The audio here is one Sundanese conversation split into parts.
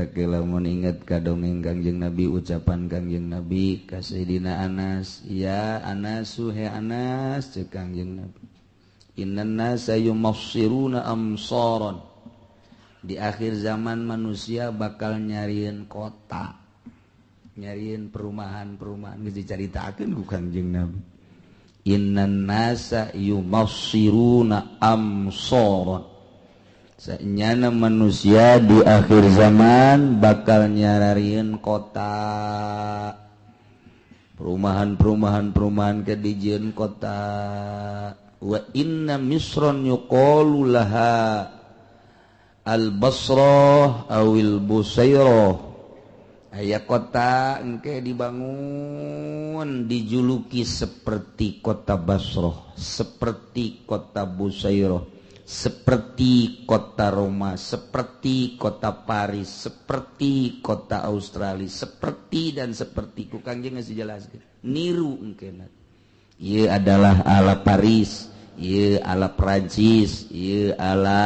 Mata lamun inget ka dongeng Kangjeng Nabi, ucapan Kangjeng Nabi ka Sayyidina Anas, ya Anasu, he Anas, cek Kangjeng Nabi, innan nasa yumassiruna amsaran. Di akhir zaman manusia bakal nyariin kota, nyariin perumahan-perumahan. Geus dicaritakeun ku Kangjeng Nabi, innan nasa yumassiruna amsaran. Sanyana manusia di akhir zaman bakal nyararieun kota, perumahan-perumahan perumahan ke dijieun kota. Wa inna misron yuqalu laha al-Basrah awil Busairah. Aya kota engke dibangun dijuluki seperti kota Basrah, seperti kota Busairah, seperti kota Roma, seperti kota Paris, seperti kota Australia, seperti dan seperti. Ku Kangjeng geus dijelaskeun. Niru engkena. Ieu adalah ala Paris, ieu ala Prancis, ieu ala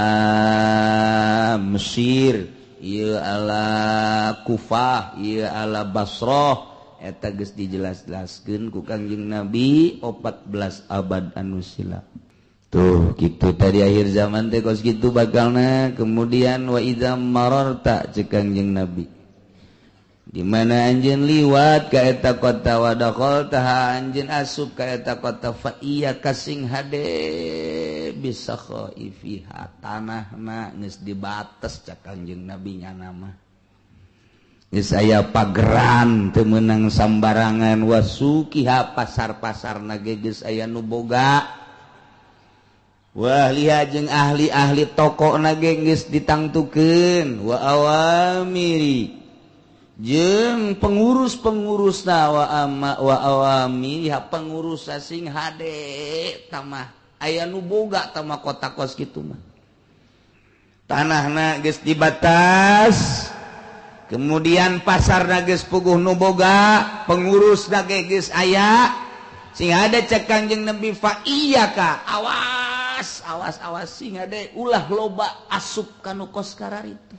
Mesir, ieu ala Kufah, ieu ala Basrah. Eta geus dijelas-jelaskeun ku Kangjeng Nabi 14 abad anu silam. Tuh gitu tadi akhir zaman teh kos gitu bakalna. Kemudian wa idza mararta, cek Kangjeng Nabi, di mana anjeun liwat ka eta kota, wa dakhalta anjeun asup ka eta kota, fa iya kasing hade bisa khaifiha, tanahna geus dibates cek Kangjeng Nabi nyana mah geus aya pageran teu meunang sambarangan, wasukiha pasar-pasarna ge geus aya nu boga. Wah liha jeung ahli-ahli toko na ge geus ditangtukeun, wa awamiri jeung pengurus-pengurusna, wa ama wa awamiri pengurus sing hade tamah aya nu boga tamah kota kos kitu mah. Tanahna geus dibatas, kemudian pasarna geus puguh nu boga, pengurusna ge geus aya sing hade cek Kangjeng Nabi, fa iyyaka, awas awas awas sing hade ulah loba asup kanu kos kararitu,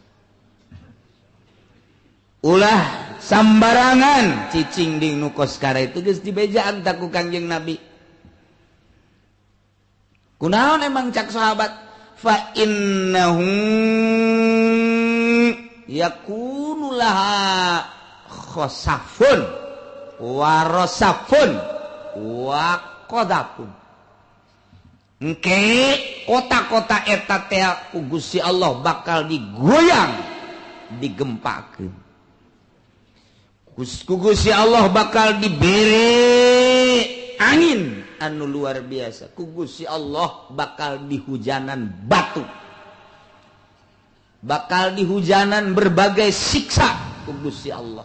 ulah sambarangan cicing ding nu kos kararitu. Geus dibejaan tak ku Kangjeng Nabi. Kunaon emang cak sahabat, fa innahu yakunu laha khosafun warasafun wa qadafun. Engke kota-kota eta teh ku Gusti Allah bakal digoyang, digempakeun. Ku Gusti Allah bakal dibere angin anu luar biasa. Ku Gusti Allah bakal dihujanan batu, bakal dihujanan berbagai siksa ku Gusti Allah.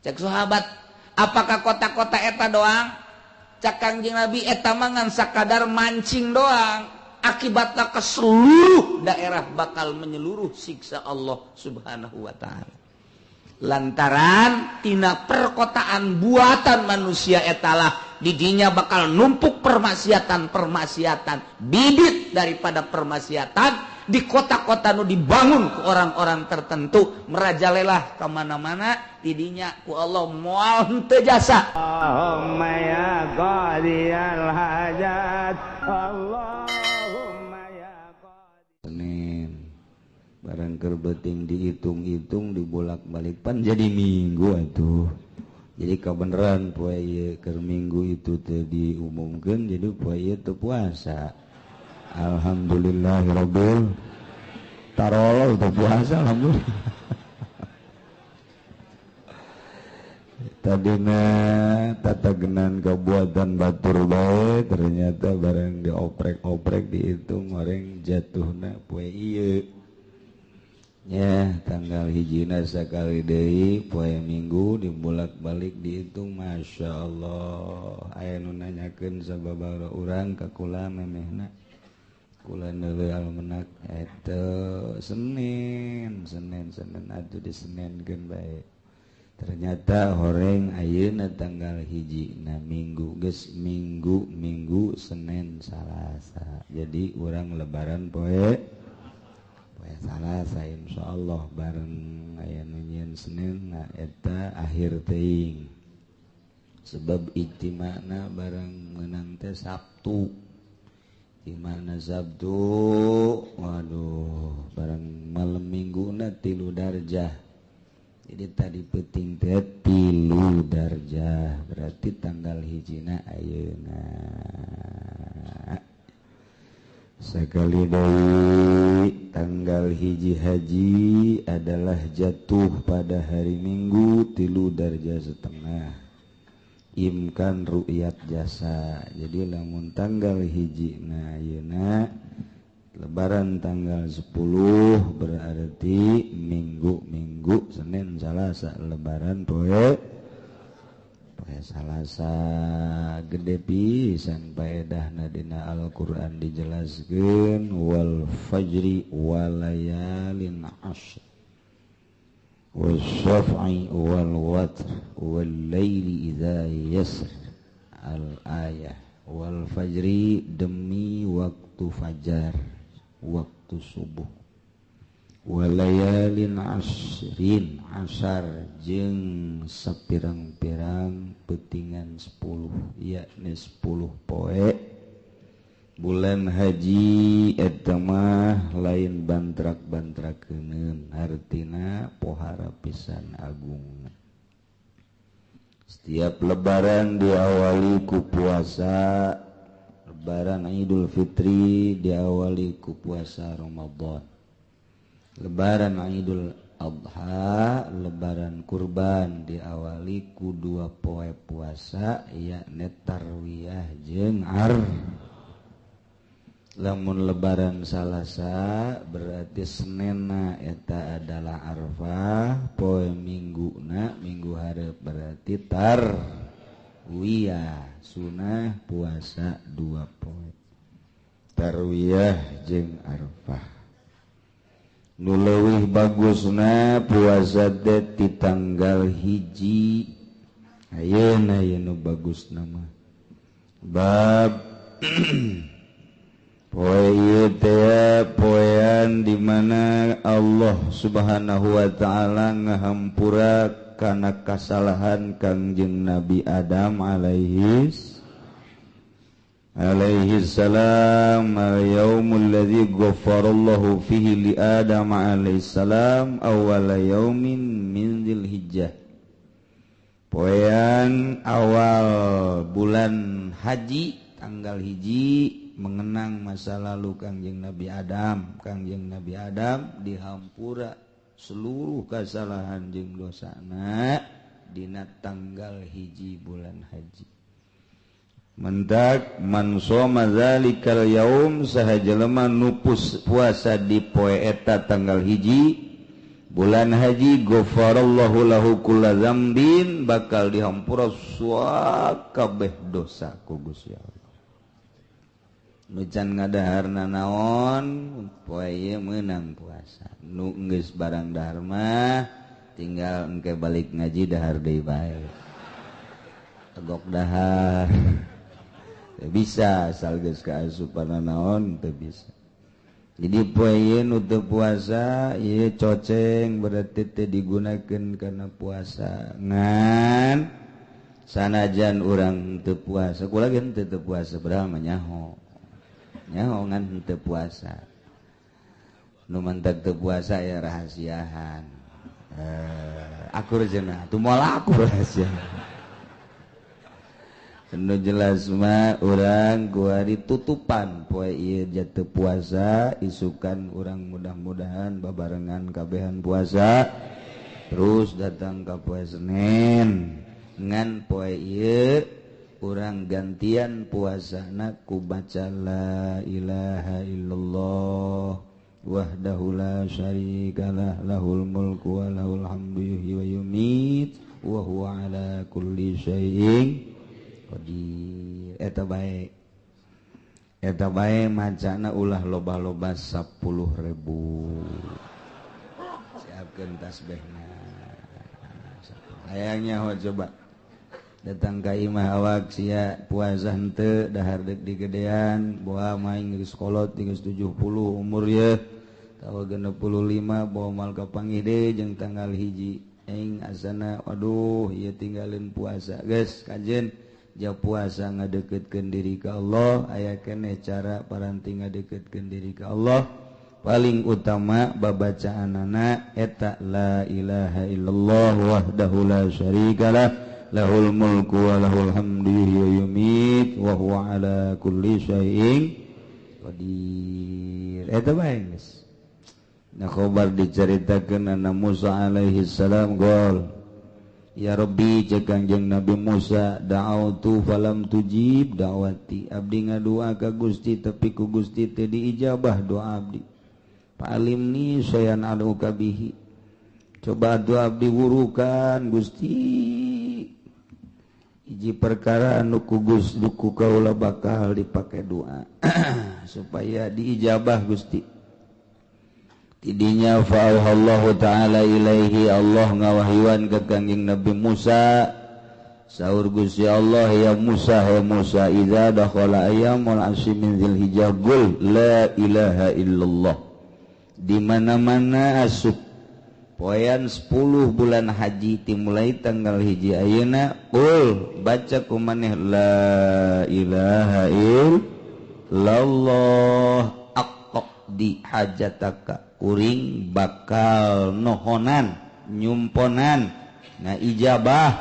Cek sahabat, apakah kota-kota eta doang? Cak Kangjeng Nabi, eta mah ngan sakadar mancing doang. Akibatnya ke seluruh daerah bakal menyeluruh siksa Allah Subhanahu wa ta'ala. Lantaran tina perkotaan buatan manusia etalah didinya bakal numpuk permaksiatan-permaksiatan, bibit daripada permaksiatan di kota-kota nu dibangun ke orang-orang tertentu merajalela kemana-mana, didinya ku Allah moal henteu jasa. Allahumma ya qadiyal hajat, Allahumma ya qadi. Senin barang keur beuting dihitung-hitung dibolak-balik pan jadi Minggu atuh. Jadi kabeneran poe ieu keur Minggu itu teu diumumkeun, jadi poe ieu teu puasa. Alhamdulillahirabbil tarolol teu puasa, alhamdulillah. Tadina tatagenan kabuatan batur bae, ternyata barang dioprek-oprek dihitung orang jatuhna poe ieu. Ya, tanggal hijina sakali deui poe Minggu dibolak-balik dihitung, Masya Allah. Aya nu nanyakeun sababaraha urang ka kula memehna. Kula neuleuh almenak eta Senin, Senin, Senin atuh disenenkeun bae. Ternyata horeng ayeuna tanggal hiji na Minggu geus Minggu, Minggu, Senin, Salasa. Jadi urang lebaran poe Salasa insyaallah bareng aya nu nyieun Senin na eta akhir teuing sebab ijtima'na barang menang teh Sabtu di mana Sabtu waduh barang malam Minggu na 3 darjah. Jadi tadi penting teh 3 darjah berarti tanggal hijina ayeuna. Sekali deui tanggal hiji haji adalah jatuh pada hari Minggu 3 darjah setengah imkan ru'yat jasa. Jadi lamun tanggal hiji na ayeuna lebaran tanggal 10 berarti minggu-minggu Senin Salasa lebaran poe Salasa gede pisan paedahna dina Al-Qur'an dijelaskeun wal fajri walayalin ashr wasyaf'i wal watr wal laili idza yasr al ayah. Wal fajri demi waktu fajar, waktu subuh, walayalin asrin asar jeung sapirang-pirang petingan 10 yakni 10 poe bulan haji eta mah lain bantrak-bantrakeun hartina pohara pisan agung. Setiap lebaran diawali ku puasa, lebaran Idul Fitri diawali ku puasa Ramadan, lebaran Idul Adha, lebaran kurban diawali ku 2 poe puasa yakni tarwiyah jeung Arafah. Lamun lebaran Salasa berarti Senenna eta adalah Arafah, poe Mingguna Minggu hareup berarti tarwiyah, sunah puasa 2 poe tarwiyah jeung Arafah. Nu leuwih bagusna puasa teh ti tanggal 1 ayeuna ieu nu bagusna mah bab poe ieu teh poean di mana Allah Subhanahu wa taala ngahampura kana kasalahan Kangjeng Nabi Adam alaihi salam. Al-yaumul ladzi ghafarallahu fihi li Adam alaihi salam awwala yaumin min Dzulhijjah. Poean awal bulan haji tanggal 1 mengenang masa lalu Kangjeng Nabi Adam. Kangjeng Nabi Adam dihampura seluruh kesalahan jeung dosana dina tanggal 1 bulan haji. Mendak man shoma zalikal yaum saha jelema nu puasa di poe eta tanggal 1 bulan haji ghafarallahu lahu kulla dzambin bakal dihampura sakabeh dosa ku Gusti Allah. Nu can ngadaharna naon poe ieu meunang puasa. Nu geus barang dahar mah tinggal engke balik ngaji dahar deui bae. Tegok dahar. Teu bisa asal geus kaasupan naon teu bisa. Jadi poe ieu nu teu puasa ieu coceng berarti teu digunakeun kana puasa. Ngan sanajan urang teu puasa, kula ge teu puasa padahal mah nyaho. Nyaho ngan teu puasa. Nu mantak teu puasa ya rahasiahan. Akur cenah, atuh moal akur rahasia. Nu jelas mah urang kuari tutupan poe ieu jatuh puasa, isukan urang mudah-mudahan babarengan kabehan puasa. Terus datang ka poe Senin. Ngan poe ieu urang gantian puasana ku baca la ilaha illallah wahdahu la syarikalah lahul mulku wa lahul hamdu yuhyi wa yumiit wa huwa ala kulli syai'in qadir. Eta bae eta bae macana ulah loba-loba 10.000. Siapkeun tasbihna. Hayangnya ho coba datang ka imah awak sia puasa henteu dahar deuk digedean boa main geus kolot geus 70 umur ye Tawa 65 bawa mal kapanggih deui jeung tanggal 1 aing asana waduh ieu tinggalin puasa geus kajen ja puasa ngadeukeutkeun diri ka Allah aya keneh cara paranti ngadeukeutkeun diri ka Allah paling utama babacaanana eta la ilaha illallah wahdahu la syarikalah lahul mulku wa lahul hamdu yumiit wa huwa ala kulli syai'in qadir. Eta bae geus. Nah khobar diceritakeun anna Musa alaihi salam gol ya Rabbi cek Kangjeng Nabi Musa da'autu falam tujib da'wati abdi ngadua ka Gusti tapi ku Gusti teu diijabah doa abdi. Fa'alimni sayan aduka bihi coba doa abdi wurukan Gusti hiji perkara anu ku Gusti ku kaula bakal dipake doa supaya diijabah Gusti. Tidinya fa'auhallahu ta'ala ilaihi Allah ngawahyuan ke Kangjeng Nabi Musa saur Gusti Allah ya Musa ya Musa idza dakhala ayyamul asyi min dzilhijjah qul la ilaha illallah. Di mana-mana asup poean 10 bulan haji dimulai tanggal 1 ayeuna qul baca kumaneh la ilaha illallah aqdi hajataka kuring bakal nohonan nyumponan ngaijabah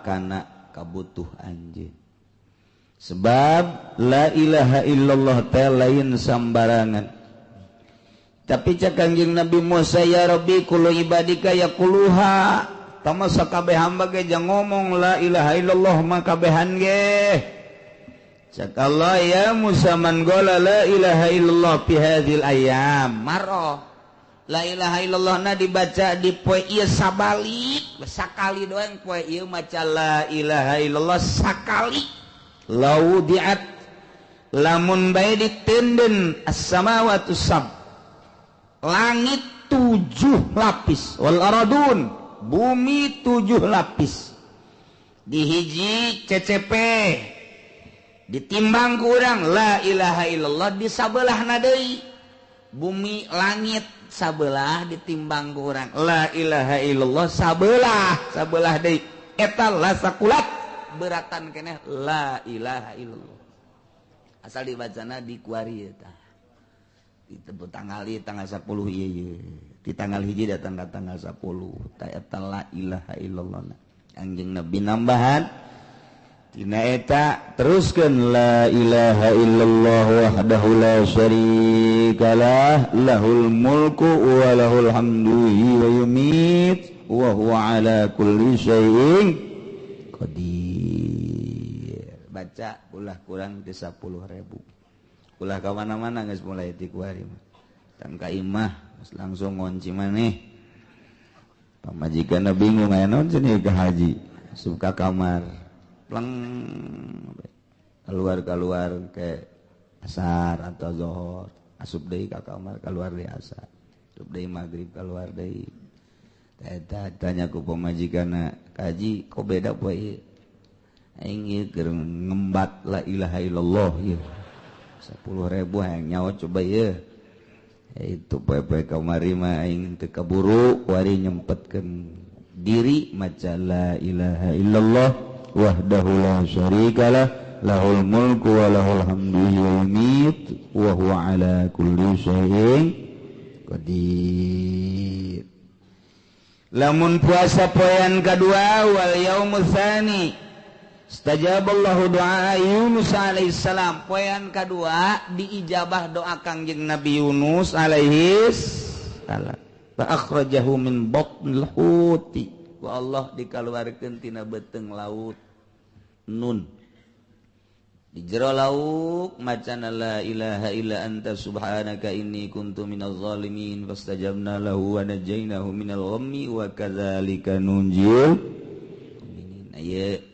kana kabutuh anjeun. Sebab la ilaha illallah teh lain sambarangan. Tapi cek Kangjeng Nabi Musa ya Rabbi kullu ibadika yaquluha tama sakabeh hamba ge jang ngomong la ilaha illallah mah kabehan ge. Cek Allah ya Musa man qala la ilaha illallah fi hadhil ayyam marra la ilaha illallah na dibaca di poe ieu sabalik sakali doang poe ieu maca la ilaha illallah sakali laudiat lamun bae ditenden as-samawati sab langit 7 lapis wal aradun bumi 7 lapis dihiji CCP ditimbang ku urang la ilaha illallah di sabelahna deui bumi langit sabelah ditimbang ku urang la ilaha illallah sabelah sabelah deui eta la sakulat beratan keneh la ilaha illallah asal dibacana di kuari eta ditebut tanggal ieu tanggal 10 ieu di tanggal 1 datang ka tanggal 10 ta eta la ilaha illallah. Kangjeng Nabi nambahan tina eta teruskeun la ilaha illallah wahdahu la syarikalah lahul mulku wa lahul hamdu wa yumiit wa huwa ala kulli syai'in qadir. Baca ulah kurang di 10.000 ulah ka mana-mana geus mulai ti kuari mah tang ka imah geus langsung ngunci maneh pamajikanna bingung aya naon cenah ka haji asup ka kamar pleng keluar ke asar atau zuhur asup deui ka kamar keluar deui asar asup deui maghrib keluar deui eta tanya ku pamajikanna kaji kok beda poe ieu aing ieu keur ngembat la ilaha illallah ieu 10.000 hayang nyawa coba ieu itu poe-poe kamari mah aing teu kaburu wari nyempetkeun diri maca la ilaha illallah wahdahu la syarikalah lahul mulku wa lahul hamdu yumiit wa huwa ala kulli syai'in qadir. Lamun puasa poean kadua wal yaumus tsani istajaballahu du'a Yunus alaihi salam poean kadua diijabah doa Kangjeng Nabi Yunus alaihi salam fa akhrajahu min batnil huti wa Allah dikaluarkeun tina beuteung laut nun di jero laut macana la ilaha illa anta subhanaka inni kuntu minaz zalimin fastajabna lahu wa najainahu minal ghammi wa kadzalika nunjil mu'minin. Ieu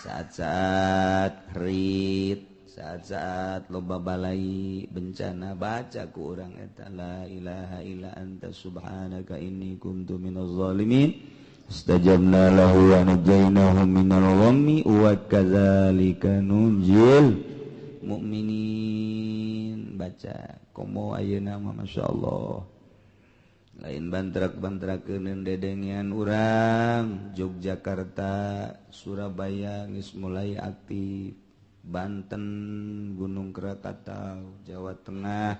saat-saat rit saat-saat loba balai bencana baca ku urang eta la ilaha illa anta subhanaka inni kuntu minaz zalimin istajabna lahu wa najainahu minal ghammi wa kadzalika nunjil mukminin. Baca komo ayeuna mah masyaallah Lain bantrak-bantrakeun dedengean urang Yogyakarta, Surabaya geus mulai aktif, Banten, Gunung Krakatau, Jawa Tengah,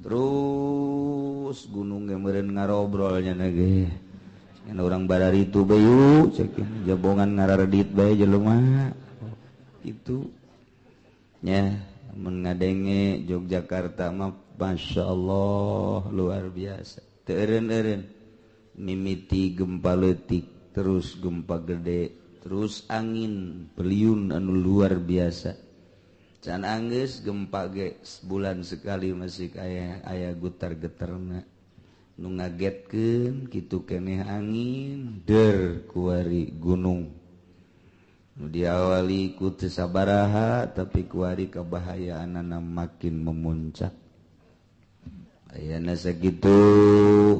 terus gunung ge meureun ngarobrol nya ge. Cenah urang bararitu bae cek jabongan ngararedit bae jelema. Itu nya mun ngadenge Yogyakarta mah masyaallah luar biasa. Teu eureun-eureun mimiti gempa leutik, terus gempa gede, terus angin beliun anu luar biasa. Can anggeus gempa ge sebulan sekali masih aya aya gutar-geterna. Nu ngagetkeun kitu keneh angin der kuari gunung. Nu diawali ku teu sabaraha tapi kuari kabahayaanana makin memuncak. Ayana sakitu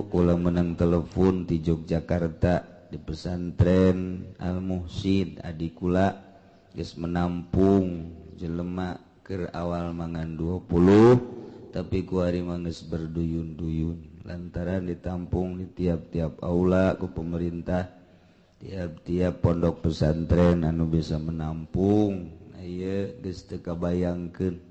kula menang telepon di Yogyakarta di pesantren Al Muhsin adi kula geus menampung jelema keur awal mangan 20 tapi kuari mah geus berduyun-duyun lantaran ditampung di tiap-tiap aula ku pemerintah, tiap-tiap pondok pesantren anu bisa menampung. Nah ieu geus teu kabayangkeun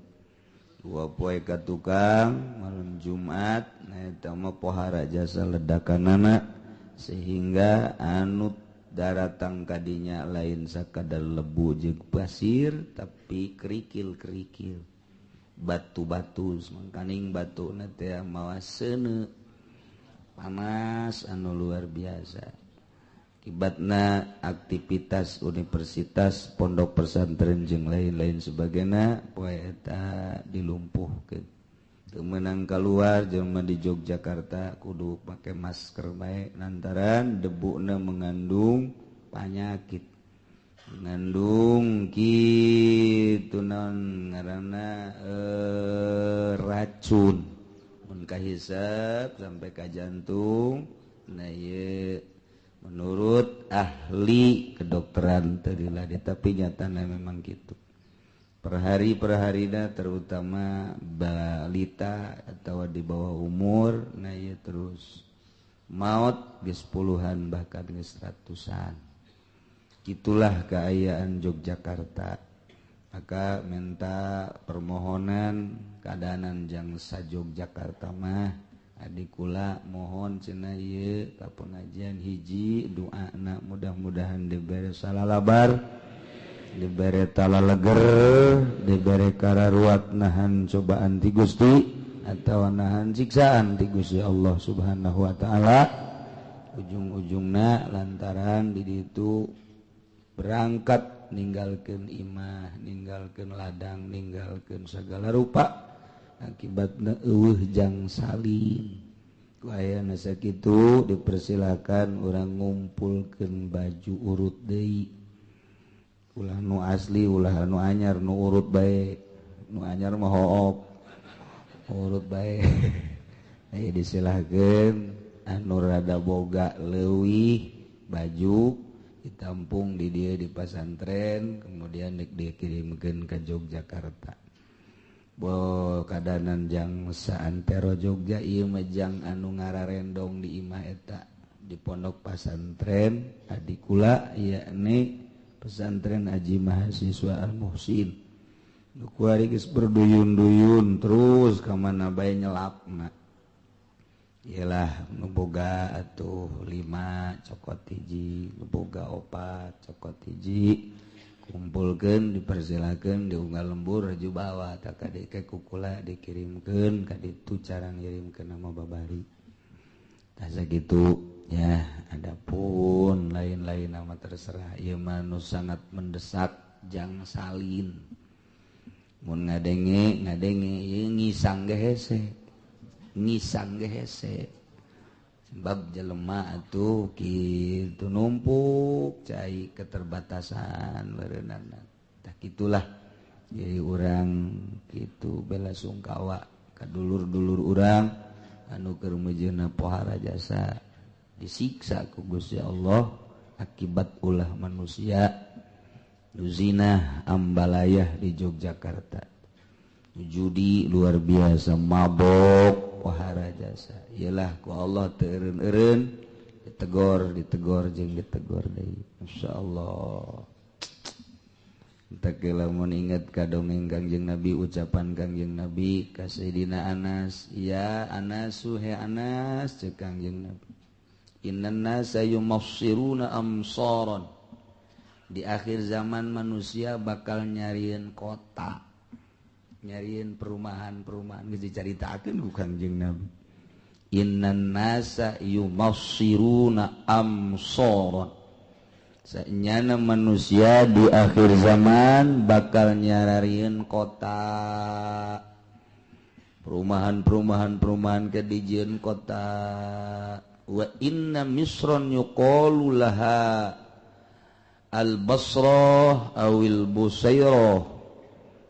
dua poe ka tukang malam Jumat, nah eta mah pohara jasa ledakanana sehingga anu daratang kadinya lain sakadar lebu jeung pasir tapi kerikil-kerikil, batu-batu, mangkaning batuna teh mawa seuneu panas anu luar biasa. Akibatna aktivitas universitas, pondok pesantren jeung lain-lain sebagainya poe eta dilumpuhkeun. Teu meunang kaluar jelema di Yogyakarta kudu pake masker bae lantaran debuna mengandung panyakit, mengandung kitu naon ngaranna racun. Mun kahisap sampai ka jantung, nah ieu menurut ahli kedokteran tadilah, tapi nyatana memang gitu. Per hari perharina terutama balita atau di bawah umur, nah ieu terus maut geus puluhan bahkan geus ratusan. Itulah keayaan Yogyakarta. Maka minta permohonan keadaanan jang sa Yogyakarta mah adik kula mohon cenah ieu ka pengajian hiji doana mudah-mudahan dibere salalabar, dibere talaleger, dibere kararuat nahan cobaan ti Gusti atawa nahan siksaan ti Gusti Allah Subhanahu wa taala. Ujung-ujungna lantaran di ditu berangkat ninggalkeun imah, ninggalkeun ladang, ninggalkeun segala rupa akibatna eueuh jang salin. Ku ayana sakitu dipersilakan urang ngumpulkeun baju urut deui. Ulah nu asli, ulah nu anyar, nu urut bae. Nu anyar mah hook. Urut bae. Aya disilahkeun anu rada boga leuwih baju ditampung di dieu di pasantren kemudian dikirimkeun ka Yogyakarta. Bo kadanan jang saantero Jogja ieu mah jang anu ngararendong di imah eta di pondok pasantren adikula yakni pesantren Aji Mahasiswa Al Muhsin. Nu kuari geus berduyun-duyun terus ka mana bae nyelapna. Iyalah nu boga atuh 5 cokot hiji, nu boga 4 cokot hiji. Kumpulkeun dipersilakeun diunggal lembur raju bawa tak kadeke kukula dikirimkeun ka ditu cara ngirimkeun nama babari. Tah sakitu ya, adapun lain-lain nama terserah ieu mah nu sangat mendesak jang salin. Mun ngadenge ngadenge ieu ngisang ge hese. Ngisang ge hese. Sebab jelema atuh kitu numpuk cai keterbatasan berenana. Tah kitulah jadi urang kitu bela sungkawa ka dulur-dulur urang anu keur meujeuhna pohara jasa disiksa ku Gusti Allah akibat ulah manusia nu zina ambalayah di Yogyakarta. Judi luar biasa, mabok pohara jasa. Iyalah ku Allah teu eureun-eureun ditegor, ditegor jeung ditegor deui. Masyaallah. Entak lamun inget ka dongeng Kangjeng Nabi, ucapan Kangjeng Nabi ka Sayyidina Anas, ya Anasu he Anas ceuk Kangjeng Nabi. Innan nasa yumassiruna amsaran. Di akhir zaman manusia bakal nyariin kota, nyariin perumahan-perumahan geus dicaritakeun ku Kangjeng Nabi. Innan nasa yumassiruna amsaran. Sanyana manusia di akhir zaman bakal nyararieun kota, perumahan-perumahan ke dijieun kota. Wa inna misron yuqalu laha al-Basrah awil Busairah.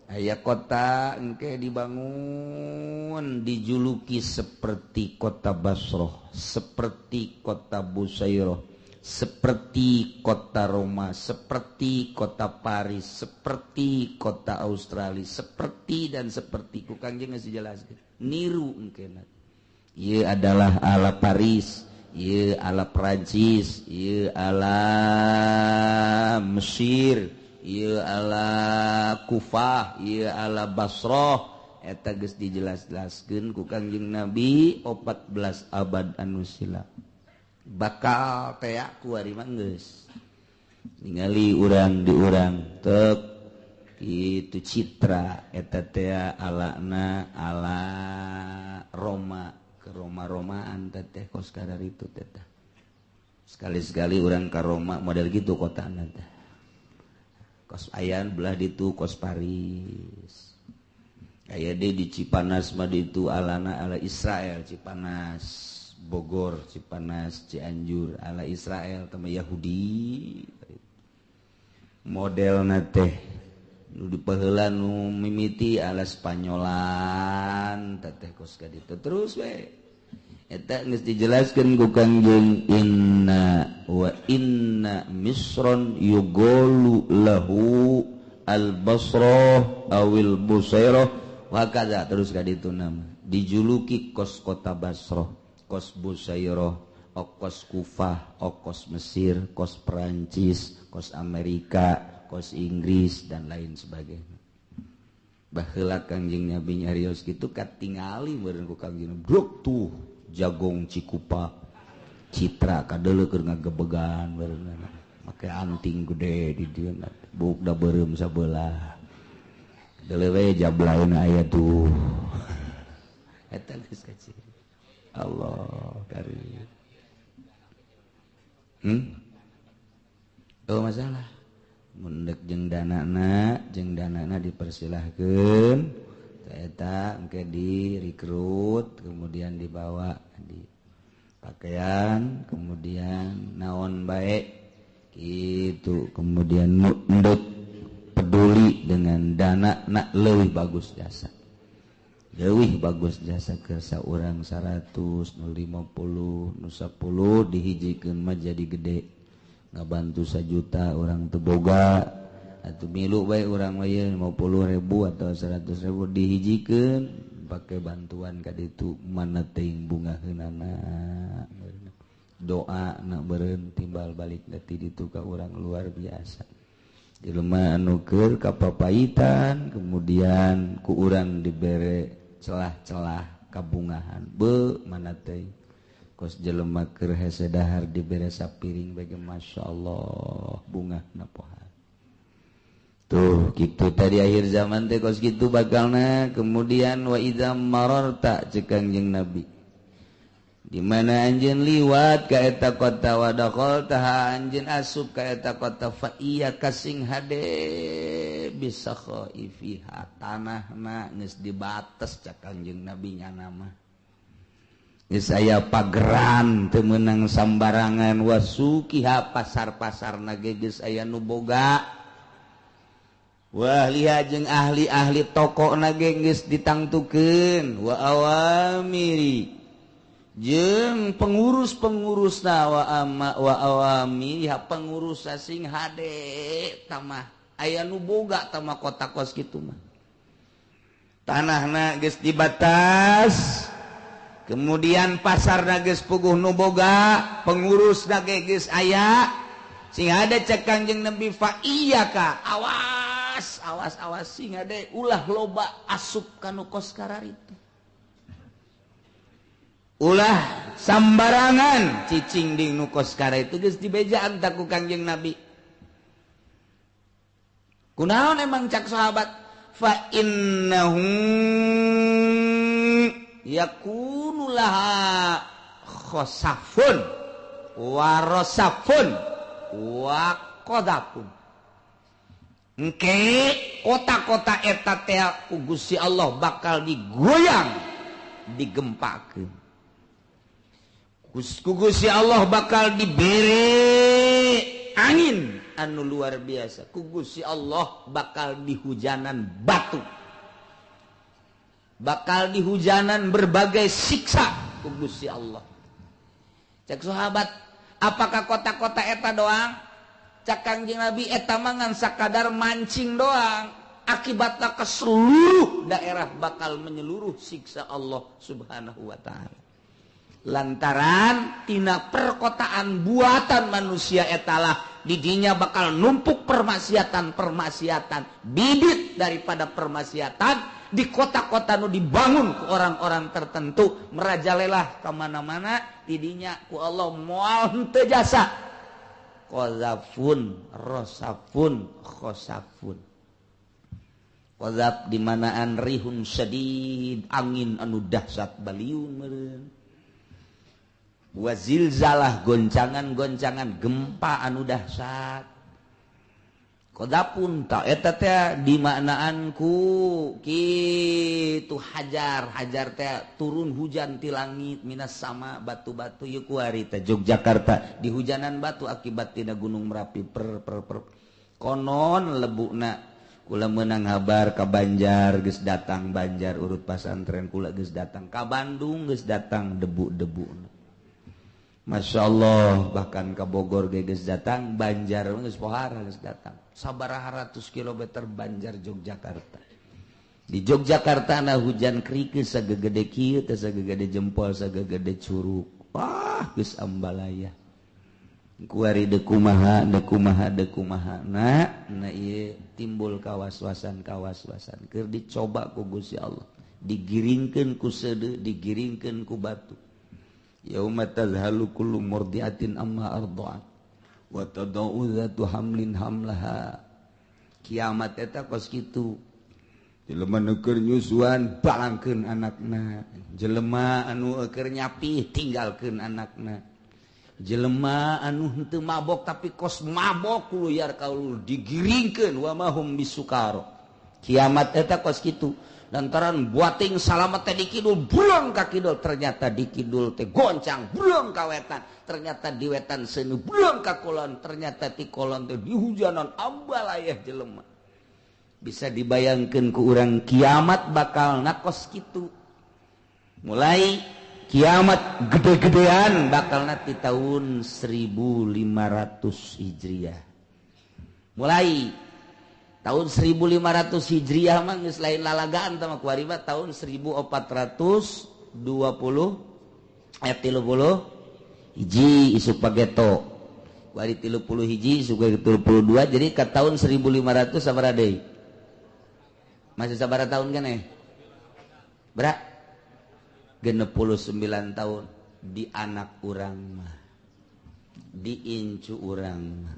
Aya kota engke dibangun dijuluki seperti kota Basrah, seperti kota Busairah, seperti kota Roma, seperti kota Paris, seperti kota Australia, seperti dan seperti. Ku Kangjeng geus dijelaskeun. Niru engke. Ieu adalah ala Paris, ieu ala Prancis, ieu ala Mesir, ieu ala Kufah, ieu ala Basrah. Eta geus dijelas-jelaskeun ku Kangjeng Nabi 14 abad anu silam. Bakal tea ku ari mah geus. Ningali urang di urang tek kitu citra eta tea alana ala Roma. Roma-Romaan teteh kos kadar itu teteh. Sekali-sekali orang ke Roma model gitu kota nanti. Kos ayan belah ditu kos Paris. Aya deui di Cipanas mah ditu alana ala Israel, Cipanas Bogor, Cipanas Cianjur ala Israel tama Yahudi. Modelna teh nu dipaheula nu mimiti ala Spanyolan teteh kos ka ditu terus we. Eta geus dijelaskeun ku Kangjeng inna wa inna misron yugolu lahu al-Basrah awil Busairah wa kaza terus ka ditu nama dijuluki kos kota Basrah, kos Busairah, kos Kufah, kos Mesir, kos Perancis, kos Amerika, kos Inggris dan lain sebagainya. Baheula Kangjeng Nabi nyarios kitu katingali meureun ku Kangjeng bruk tuh jagong Cikupa Citra kadeuleu keur ngagebegan meureun make anting gede di dieu buk da beureum sabelah deuleu we jablaeuna aya tuh eta geus kaciri Allah karim. Oh masalah mundek jeung danana dipersilahkeun eta engke direkrut kemudian dibawa di pakaian kemudian naon bae gitu kemudian mundek peduli dengan dana nak leuwih bagus jasa ke saurang 100 nu 50 nu 10 dihijikeun mah jadi gede ngabantu 1 juta orang teu boga atau milu bae urang mah 50.000 atau 100.000 dihijikeun pake bantuan ka ditu mana teuing bungaheunana doa na beureun timbal balik ti ditu ka urang luar biasa jelema anu keur kapapaitan kemudian ku urang dibere celah-celah kabungahan be mana teuing kos jelema keur hese dahar dibere sapiring bage masyaallah bungahna poha. Tuh gitu tadi akhir zaman teh kos gitu bakalna. Kemudian wa idza mararta ceuk Kangjeng Nabi di mana anjeun liwat ka eta kota wa dakhalta anjeun asup ka eta kota fa iya kasing hade bisa khaifiha tanahna geus dibates cek Kangjeng Nabi nyana mah geus aya pageran teu meunang sambarangan wasukiha pasar-pasarna ge geus aya nu boga. Wah liha jeung ahli-ahli toko na ge geus ditangtukeun wa awamiri jeung pengurus-pengurusna wa ama wa awami ha pengurus sing hade tamah aya nu boga tamah kota kos kitu mah. Tanahna geus dibatas, kemudian pasar geus puguh nu boga, pengurus ge geus aya. Sing hade cek Kangjeng Nabi, fa iyyaka, awas awas awas, sing hade ulah loba asup kanu kos kararitu, ulah sambarangan cicing di nu kos itu. Geus dibejaan tak ku Kangjeng Nabi. Kunaon emang? Cak sahabat, fa innahu yakunu laha khosafun warosafun wa qadafun. Engke kota-kota eta teh ku Gusti Allah bakal digoyang, digempakeun ku Gusti Allah, bakal dibere angin anu luar biasa, ku Gusti Allah bakal dihujanan batu, bakal dihujanan berbagai siksa ku Gusti Allah. Cek sahabat, apakah kota-kota eta doang? Cak Kangjeng Nabi, eta mangan sakadar mancing doang, akibatnya ke seluruh daerah bakal menyeluruh siksa Allah Subhanahu wa Ta'ala, lantaran tina perkotaan buatan manusia etalah didinya bakal numpuk permaksiatan-permaksiatan, bibit daripada permaksiatan di kota-kota nu dibangun ke orang-orang tertentu merajalela kemana-mana. Didinya ku Allah moal henteu jasa, qazafun, rosafun, khosafun. Qazaf dimanaan rihun syadid, angin anu dahsyat, baliung meureun. Wazilzalah, goncangan-goncangan gempa anu dahsyat. Qadzafun ta eta teh dimaknaan ku kitu hajar hajar teh turun hujan ti langit, minas sama, batu-batu. Ieu kuari teh Yogyakarta di hujanan batu akibat tina Gunung Merapi per per per. Konon lebukna kula menang habar ka Banjar geus datang, Banjar urut pasantren kula geus datang, ka Bandung geus datang debu-debu. Masya Allah, bahkan ke Bogor ge geus datang, Banjar geus pohara geus datang. Sabaraha ratus kilometer Banjar Yogyakarta. Di Yogyakarta na hujan kerikil sagegede kieu teh, sagegede jempol, sagegede curug. Wah, geus ambalaya. Kuari dekumaha dekumaha dekumaha. Nah, nah ieu timbul kawaswasan kawaswasan. Keur dicoba ku Gusti Allah. Digiringkeun ku seudeuh, digiringkeun ku batu. Yauma tadhalu kullu murdiatin amma arda'at wa tadau dzatu hamlin hamlaha. Kiamat eta kos kitu. Jelema nu keur nyusuan balangkeun anakna, jelema anu keur nyapi tinggalkeun anakna, jelema anu henteu mabok tapi kos mabok luyar kaulur digiringkeun, wa mahum bisukaro. Kiamat eta kos kitu. Lantaran buating salamet teh di kidul, bulang ka kidul, ternyata di kidul teh goncang, bulang ka wetan, ternyata di wetan seuneu, bulang ka kulon, ternyata di kulon teh dihujanan ambalayah jelema. Bisa dibayangkeun ku urang kiamat bakal nakos kitu. Mulai kiamat gede-gedean bakal nanti tahun 1500 Hijriah. Mulai tahun 1500 Hijriah mah geus lain lalagaan tah mah kuari mah tahun 1420 ayat 30 hiji isuk pageto. Kuari 30 hiji isuk 32, jadi ke tahun 1500 sabaraha deui? Masih sabaraha tahun kan eh? Berak? 69 tahun di anak urang mah, di incu urang mah.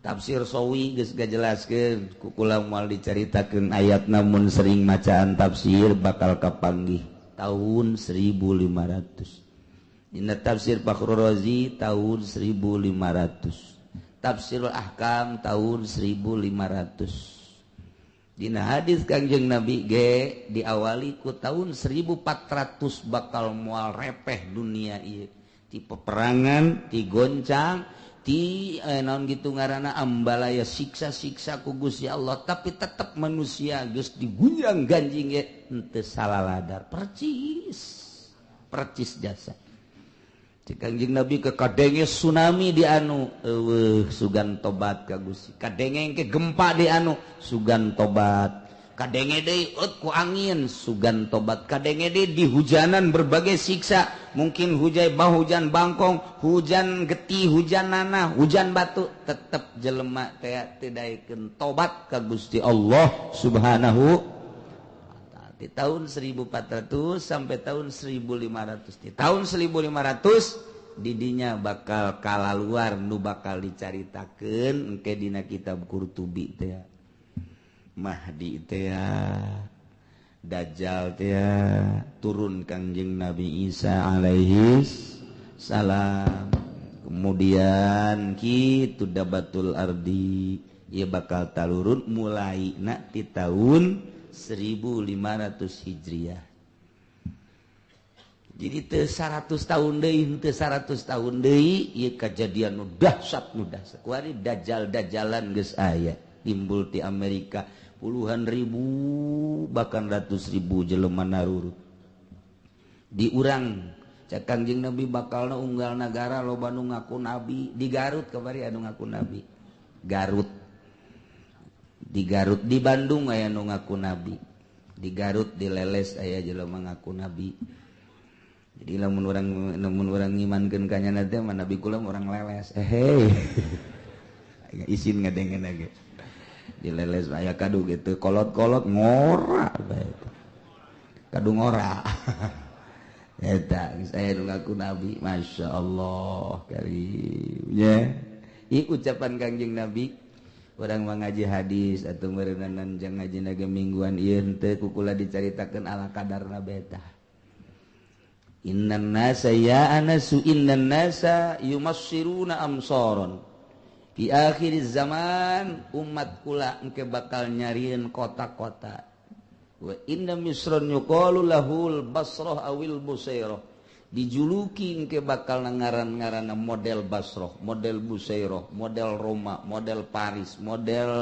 Tafsir Sawi geus gajelaskeun ku kula moal dicaritakeun ayat, namun sering macaan tafsir bakal kapanggih tahun 1500. Dina tafsir Fakhrur Razi tahun 1500, Tafsirul Ahkam tahun 1500. Dina hadis Kangjeng Nabi ge diawali ku tahun 1400 bakal moal repeh dunia ieu, ti peperangan, ti goncang, ti naon gitu ngaranna ambalaya siksa-siksa ku Gusti Allah, tapi tetep manusia geus digunjang ganjing ge henteu salaladar, percis percis jasa. Cek Kangjeng Nabi ke kadenge tsunami di anu eueuh sugan tobat ka Gusti, kadenge ke gempa di anu sugan tobat. Kadenge deui eut ku angin sugan tobat, kadenge deui di hujanan berbagai siksa, mungkin hujan bah, hujan bangkong, hujan getih, hujan nanah, hujan batu, tetep jelema teh teu daekeun tobat ka Gusti Allah Subhanahu. Di tahun 1400 sampai tahun 1500, di tahun 1500 didinya bakal kalaluar nu bakal dicaritakeun engke dina kitab Qurtubi teh, Mahdi teh, Dajjal teh, turun Kangjeng Nabi Isa alaihi salam, kemudian kitu dabatul ardi ieu bakal talurun mulai na di tahun 1500 Hijriah. Jadi teu 100 tahun deui, teu 100 tahun deui ieu kejadian nu dahsyat, nu dahsyat. Kuari dajjal-dajjalan geus aya timbul di Amerika, puluhan ribu bahkan ratus ribu jelema narurut. Di urang cek Kangjeng Nabi bakalna unggal nagara loba nu ngaku nabi. Di Garut kamari anu ngaku nabi, Garut, di Garut, di Bandung aya nu ngaku nabi, di Garut di Leles aya jelema ngaku nabi. Jadi lamun urang ngimankeun ka nyana teh mah nabi kula urang Leles, eh hey. Isin ngadengen ge di Leles aya kadu gitu kolot-kolot ngora bae, kadu ngora eta geus aya nu ngaku nabi. Masya Allah karim nya. Ieu ucapan Kangjeng Nabi. Urang mah ngaji hadis atau meureunan jang ngaji naga mingguan ieu henteu ku kula dicaritakeun ala kadarna beta. Innan nasa ya anasu innan nasa yumassiruna amsaron di akhir zaman, umat kula engke bakal nyarieun kota-kota. Wa inna misron yuqalu lahul basrah awil busairah, dijuluki engke bakal ngaran-ngaranna model Basrah, model Busairah, model Roma, model Paris, model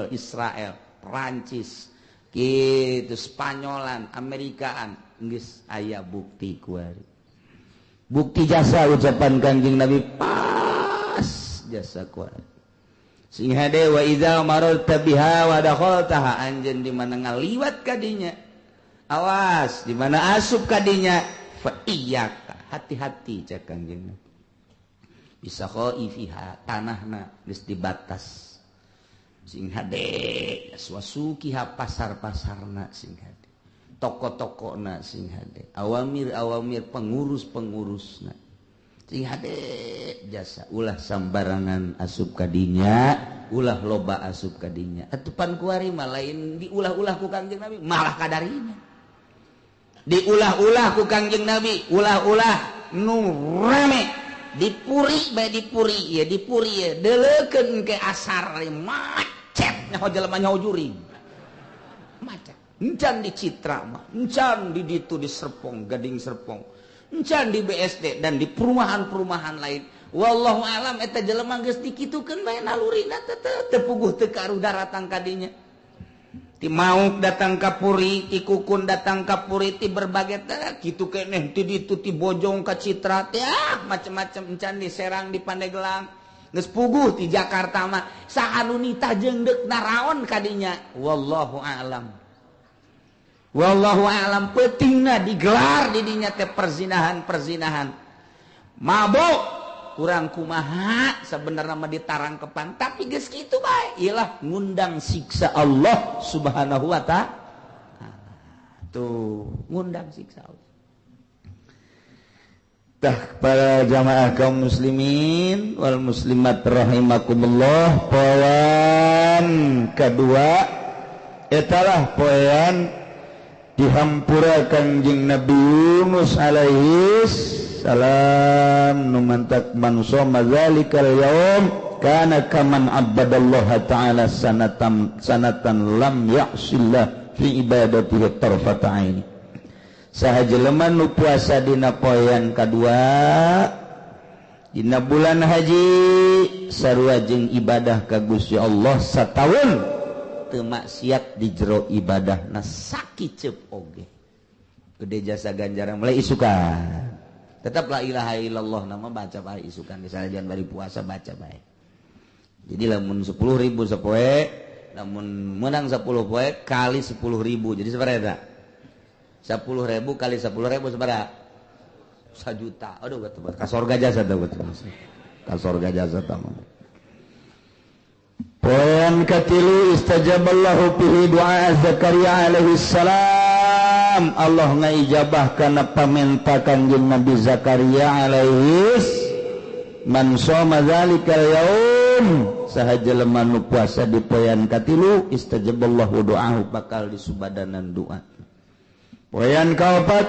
Israel, Prancis gitu, Spanyolan, Amerikaan. Geus aya bukti kuari, bukti jasa ucapan Kangjeng Nabi pas jasa kuari. Sing hade wa idza mararta biha wa dakhaltaha, anjeun di mana ngaliwat kadinya, awas di mana asup kadinya, fa iyyaka, hati-hati cek Kangjeng Nabi, bisa khaifiha, tanahna geus dibatas sing hade, wasukiha, pasar-pasarna sing hade, toko-toko na sing hade, awamir-awamir, pengurus-pengurus na sing hade jasa, ulah sambarangan asup kadinya, ulah loba asup kadinya. Atupan kuari mah lain diulah-ulah ku Kangjeng Nabi, malah kadarinya diulah-ulah ku Kangjeng Nabi, ulah-ulah nu rame dipuri bae, dipuri ya, dipuri ya, deuleukeun ke asar macet, nyaho jelema nyaho jurig macet. Encan di Citra mah, encan di ditu di Serpong, Gading Serpong, encan di BSD dan di perumahan-perumahan lain. Wallahu alam eta jelema geus dikitukeun bae nalurina teh teu puguh teu karuh daratang kadinya. Ti Mauk datang ka Puri, ti Kukun datang ka Puri, ti berbagai teh kitu keneh ti ditu ti Bojong ka Citra teh ah macem-macem, encan di Serang, di Pandeglang. Geus puguh ti Jakarta mah saha nu nitah jeung deuk naraon kadinya. Wallahu alam. Wallahu alam pentingna digelar didinya teh perzinahan-perzinahan. Mabok kurang kumaha sebenarnya mah ditarangkepan, tapi geus kitu bae ilah ngundang siksa Allah Subhanahu wa taala. Tuh, ngundang siksa Allah. Tah para jamaah kaum muslimin wal muslimat rahimakumullah, poin kedua etalah poin dihampura Kangjeng Nabi Yunus alaihi salam nu mantak man shoma zalikal yaum kana kaman abadallaha ta'ala sanatan sanatan lam ya'sillah fi ibadatihi tarfata aini. Saha jelema nu puasa dina poean kadua dina bulan haji sarua jeung ibadah ka Gusti Allah sataun teu maksiat di jero ibadahna sakiceup oge, gede jasa ganjaran. Mulai isukan tetap la ilaha illallah nama baca bae isukan, misalnya jangan bari puasa baca bae. Jadi lamun 10.000 sapoe Lamun menang 10 poe kali 10.000, jadi sabaraha eta? 10.000 kali 10.000 sabaraha? 1 juta. Aduh, betul ka sorga jasa teh, betul ka sorga jasa teh. Poin katilu, istajaballahu fihi du'a Zakaria alaihi salam. Allah ngaijabah kana pamenta Kanjeng Nabi Zakaria alaihi. Man shoma dzalikal yaum, saha jelema nu puasa di poean katilu, istajaballahu du'ahu, bakal disubadanan doa. Poean kaopat,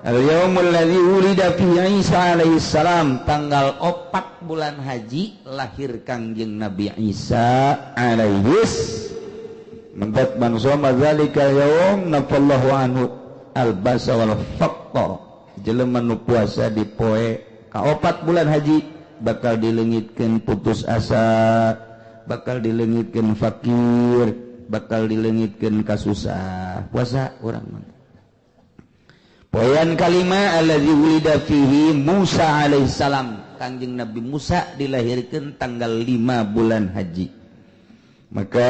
al yaumul ladzi wulida fihi Isa alaihi salam, tanggal 4 bulan haji lahir Kangjeng Nabi Isa alaihi. Mentat man shoma dzalikal yaum nafallahu anhu al basa wal faqr. Jelema nu puasa di poe kaopat bulan haji bakal dilengitkeun putus asa, bakal dilengitkeun fakir, bakal dilengitkeun kasusah puasa urang mah. Poean kalima, alladzi wulida fihi Musa alaihissalam. Kangjeng Nabi Musa dilahirkan tanggal 5 bulan haji. Maka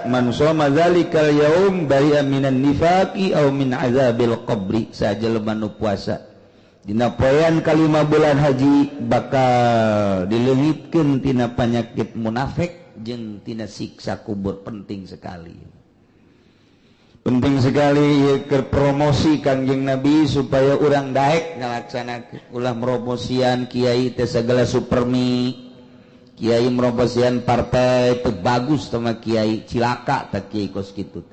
man shoma dzalikal yaum bari'a minan nifaqi aw min azabil qabri. Saha jelema nu puasa dina poean kalima bulan haji bakal dileungitkeun tina panyakit munafik jeung tina siksa kubur. Penting sekali. Penting sekali ke promosi Kangjeng Nabi supaya urang daek ngalaksanakeun. Ulah promosian kiai teh segala supermi, kiai promosian partai itu bagus sama kiai, cilaka tak kiai kos kitu.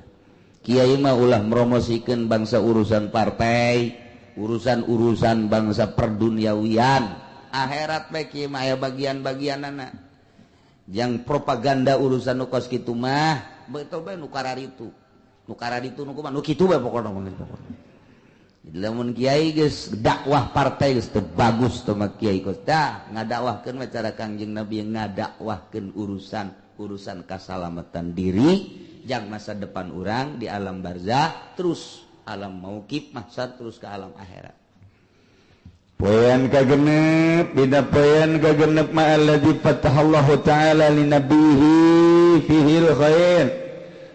Kiai mah ulah promosikeun bangsa urusan partai, urusan-urusan bangsa perduniawian. Akhirat bae kiai mah aya bagian-bagianana. Yang propaganda urusan nu kos kitu mah betul bae nu kararitu, nu kararitu, nu kumaha, nu kitu bae pokona mah, pokona. Jadi lamun kiai geus dakwah partai geus teu bagus teh mah kiai kos dah ngadakwahkeun mah cara Kangjeng Nabi, ngadakwahkeun urusan urusan kasalamatan diri jang masa depan urang di alam barzah, terus alam mauqif mahsyar, terus ke alam akhirat. Poean kagenep, dina poean kagenep ma alladzi fatahallahu ta'ala li nabihi fihi khair.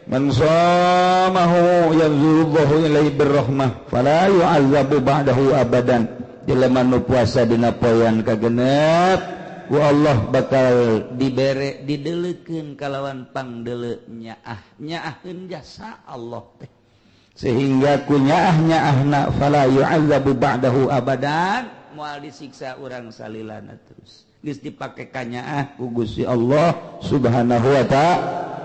Man shamahu yanzurullahu ilaihi birrahmah fala yu'azzabu ba'dahu abadan. Jelema nu puasa dina poean kagenep ku Allah bakal dibere, dideleukeun kalawan pangdeuleu nyaah, nyaahkeun jasa Allah teh, sehingga ku nyaah nyaahna fala yu'azzabu ba'dahu abadan, moal disiksa urang salilana terus geus dipake kanyaah ku Gusti Allah Subhanahu wa ta'ala.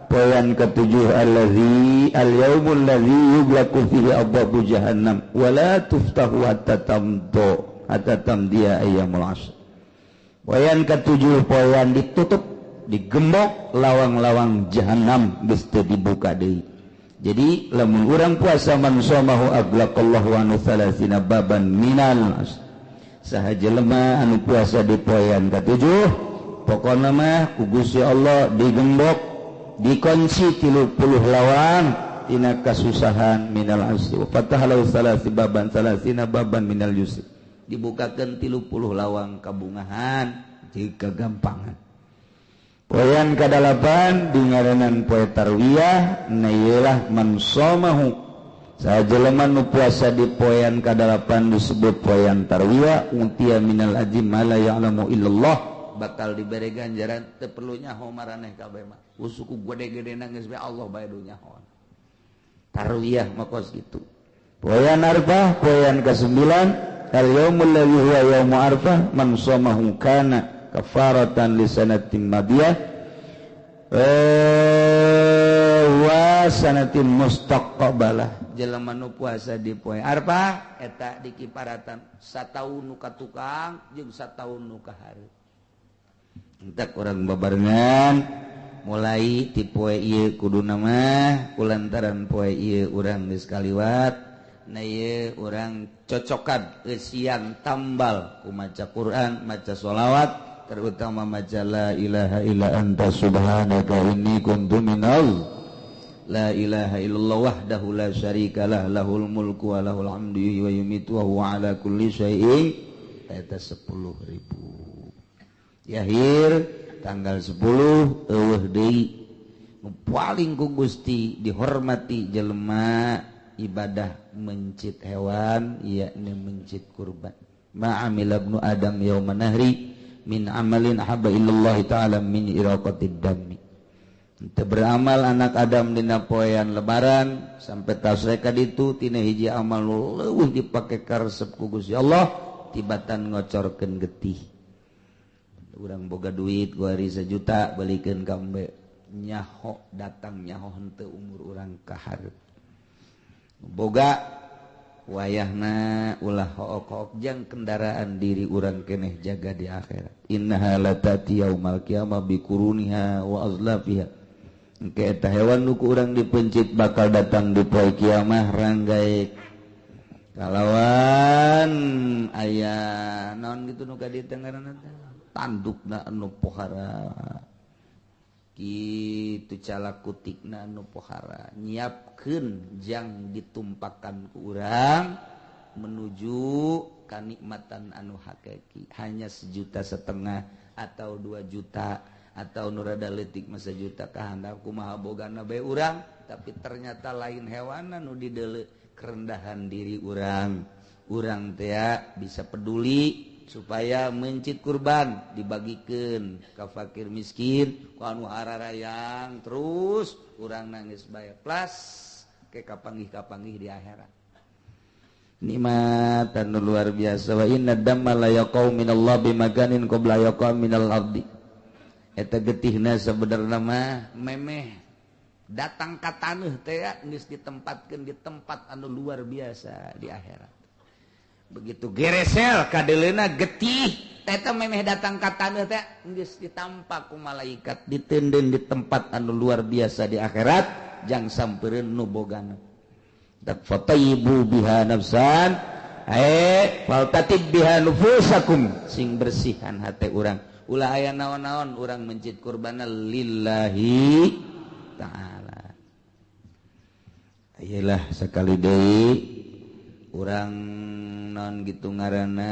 Poean ketujuh, allazi al-yaumul ladzi yughlaqu fihi abwabu jahannam wa la tuftahu hatta tamdu hatta tamdiya ayyamul asr. Poean ketujuh, poean ditutup, digembok lawang-lawang jahannam, geus teu dibuka deui. Jadi lamun urang puasa, man shamahu aghlaqallahu anhu thalathina baban minal asr. Saha jelema anu puasa di poean ketujuh, pokona mah ku Gusti Allah digembok, dikunci 30 lawang tina kasusahan, minal asri wa fatahalahu salasi baban salasina baban minal yusri, dibukakan 30 lawang kabungahan jeung kagampangan. Poean kadalapan di ngaranan poe tarwiyah na ieulah man shamahu, saha jelema nu puasa di poean kadalapan disebut poean tarwiyah, utiya minal ajri ma la ya'lamu illallah, bakal diberi ganjaran teu perlu nyaho maraneh kabeh mah, suku gede-gede geus bae Allah bae du nyaho. Tarwiyah mah kos kitu. Poean Arfah, poean ke-9, al yaumul ladzi huwa yaumu Arfah man shamahu kana kafaratan li sanatin madiyah wa sanatin mustaqbalah. Jelema nu puasa di poe Arfah eta dikiparatan sataun nu ka tukang jeung sataun nu ka hareup. Entak urang babarengan mulai ti poe ieu kuduna mah, kulantaran poe ieu urang geus kaliwat na ieu urang cocokan eusian tambal ku maca Quran, maca sholawat, terutama maca la ilaha illa anta subhanaka inni kuntu minal la ilaha illallah wahdahu la syarikalah lahul mulku wa lahul hamdu wa yumitu wa huwa ala kulli syai'in, eta 10.000. Yahir tanggal 10 eueuh deui. Nu paling ku Gusti dihormati jelema ibadah mencit hewan yakni mencit kurban. Ma'amila ibnu Adam yauma nahri min amalin ahabba ilallah ta'ala min iraqatid dami. Teu beramal anak Adam dina poean lebaran sampai tasreka ditu tina hiji amal nu leuwih dipake karesep ku Gusti Allah tibatan ngocorkeun getih. Urang boga duit kuari 1 juta balikeun ka embe nyaho datang nyaho henteu umur urang ka hareup. Boga wayahna ulah hook-hook jang kendaraan diri urang keneh jaga di akhirat. Innaha latati yaumal qiyamah biquruniha wa azlafiha. Engke eta hewan nu ku urang dipencit bakal datang di poe kiamah ranggae kalawan aya naon gitu nu ka dieu teh ngaranna teh tandukna anu pohara kitu cala kutikna anu pohara nyiapkeun jang ditumpakan ku urang menuju kanikmatan anu hakiki. Hanya 1,5 juta atau 2 juta atau nu rada leutik mah 1 juta kahandap kumaha bogana bae urang, tapi ternyata lain hewan anu dideuleu, kerendahan diri urang. Urang teh bisa peduli supaya mencit kurban dibagikan ke fakir miskin ku anu hararayang, terus urang nangis bae plus ke kapanggih-kapanggih di akhirat nikmat anu luar biasa. Wa inna damma la yaqau minallah bimakanin qabla yaqa minal ardi. Eta getihna sebenarna mah memeh datang ka taneuh teh geus ditempatkeun di tempat anu luar biasa di akhirat. Begitu geresel kadeleuna getih eta memeh datang ka taneuh teh geus ditampak ku malaikat, diteundeun di tempat anu luar biasa di akhirat jang sampereun nu bogana. Tak fatayyibu biha nafsan faltatib biha nufusakum, sing bersihan hate urang, ulah aya naon-naon, urang mencit kurbana lillahi ta'ala. Ayelah sekali deui urang non gitu ngaranna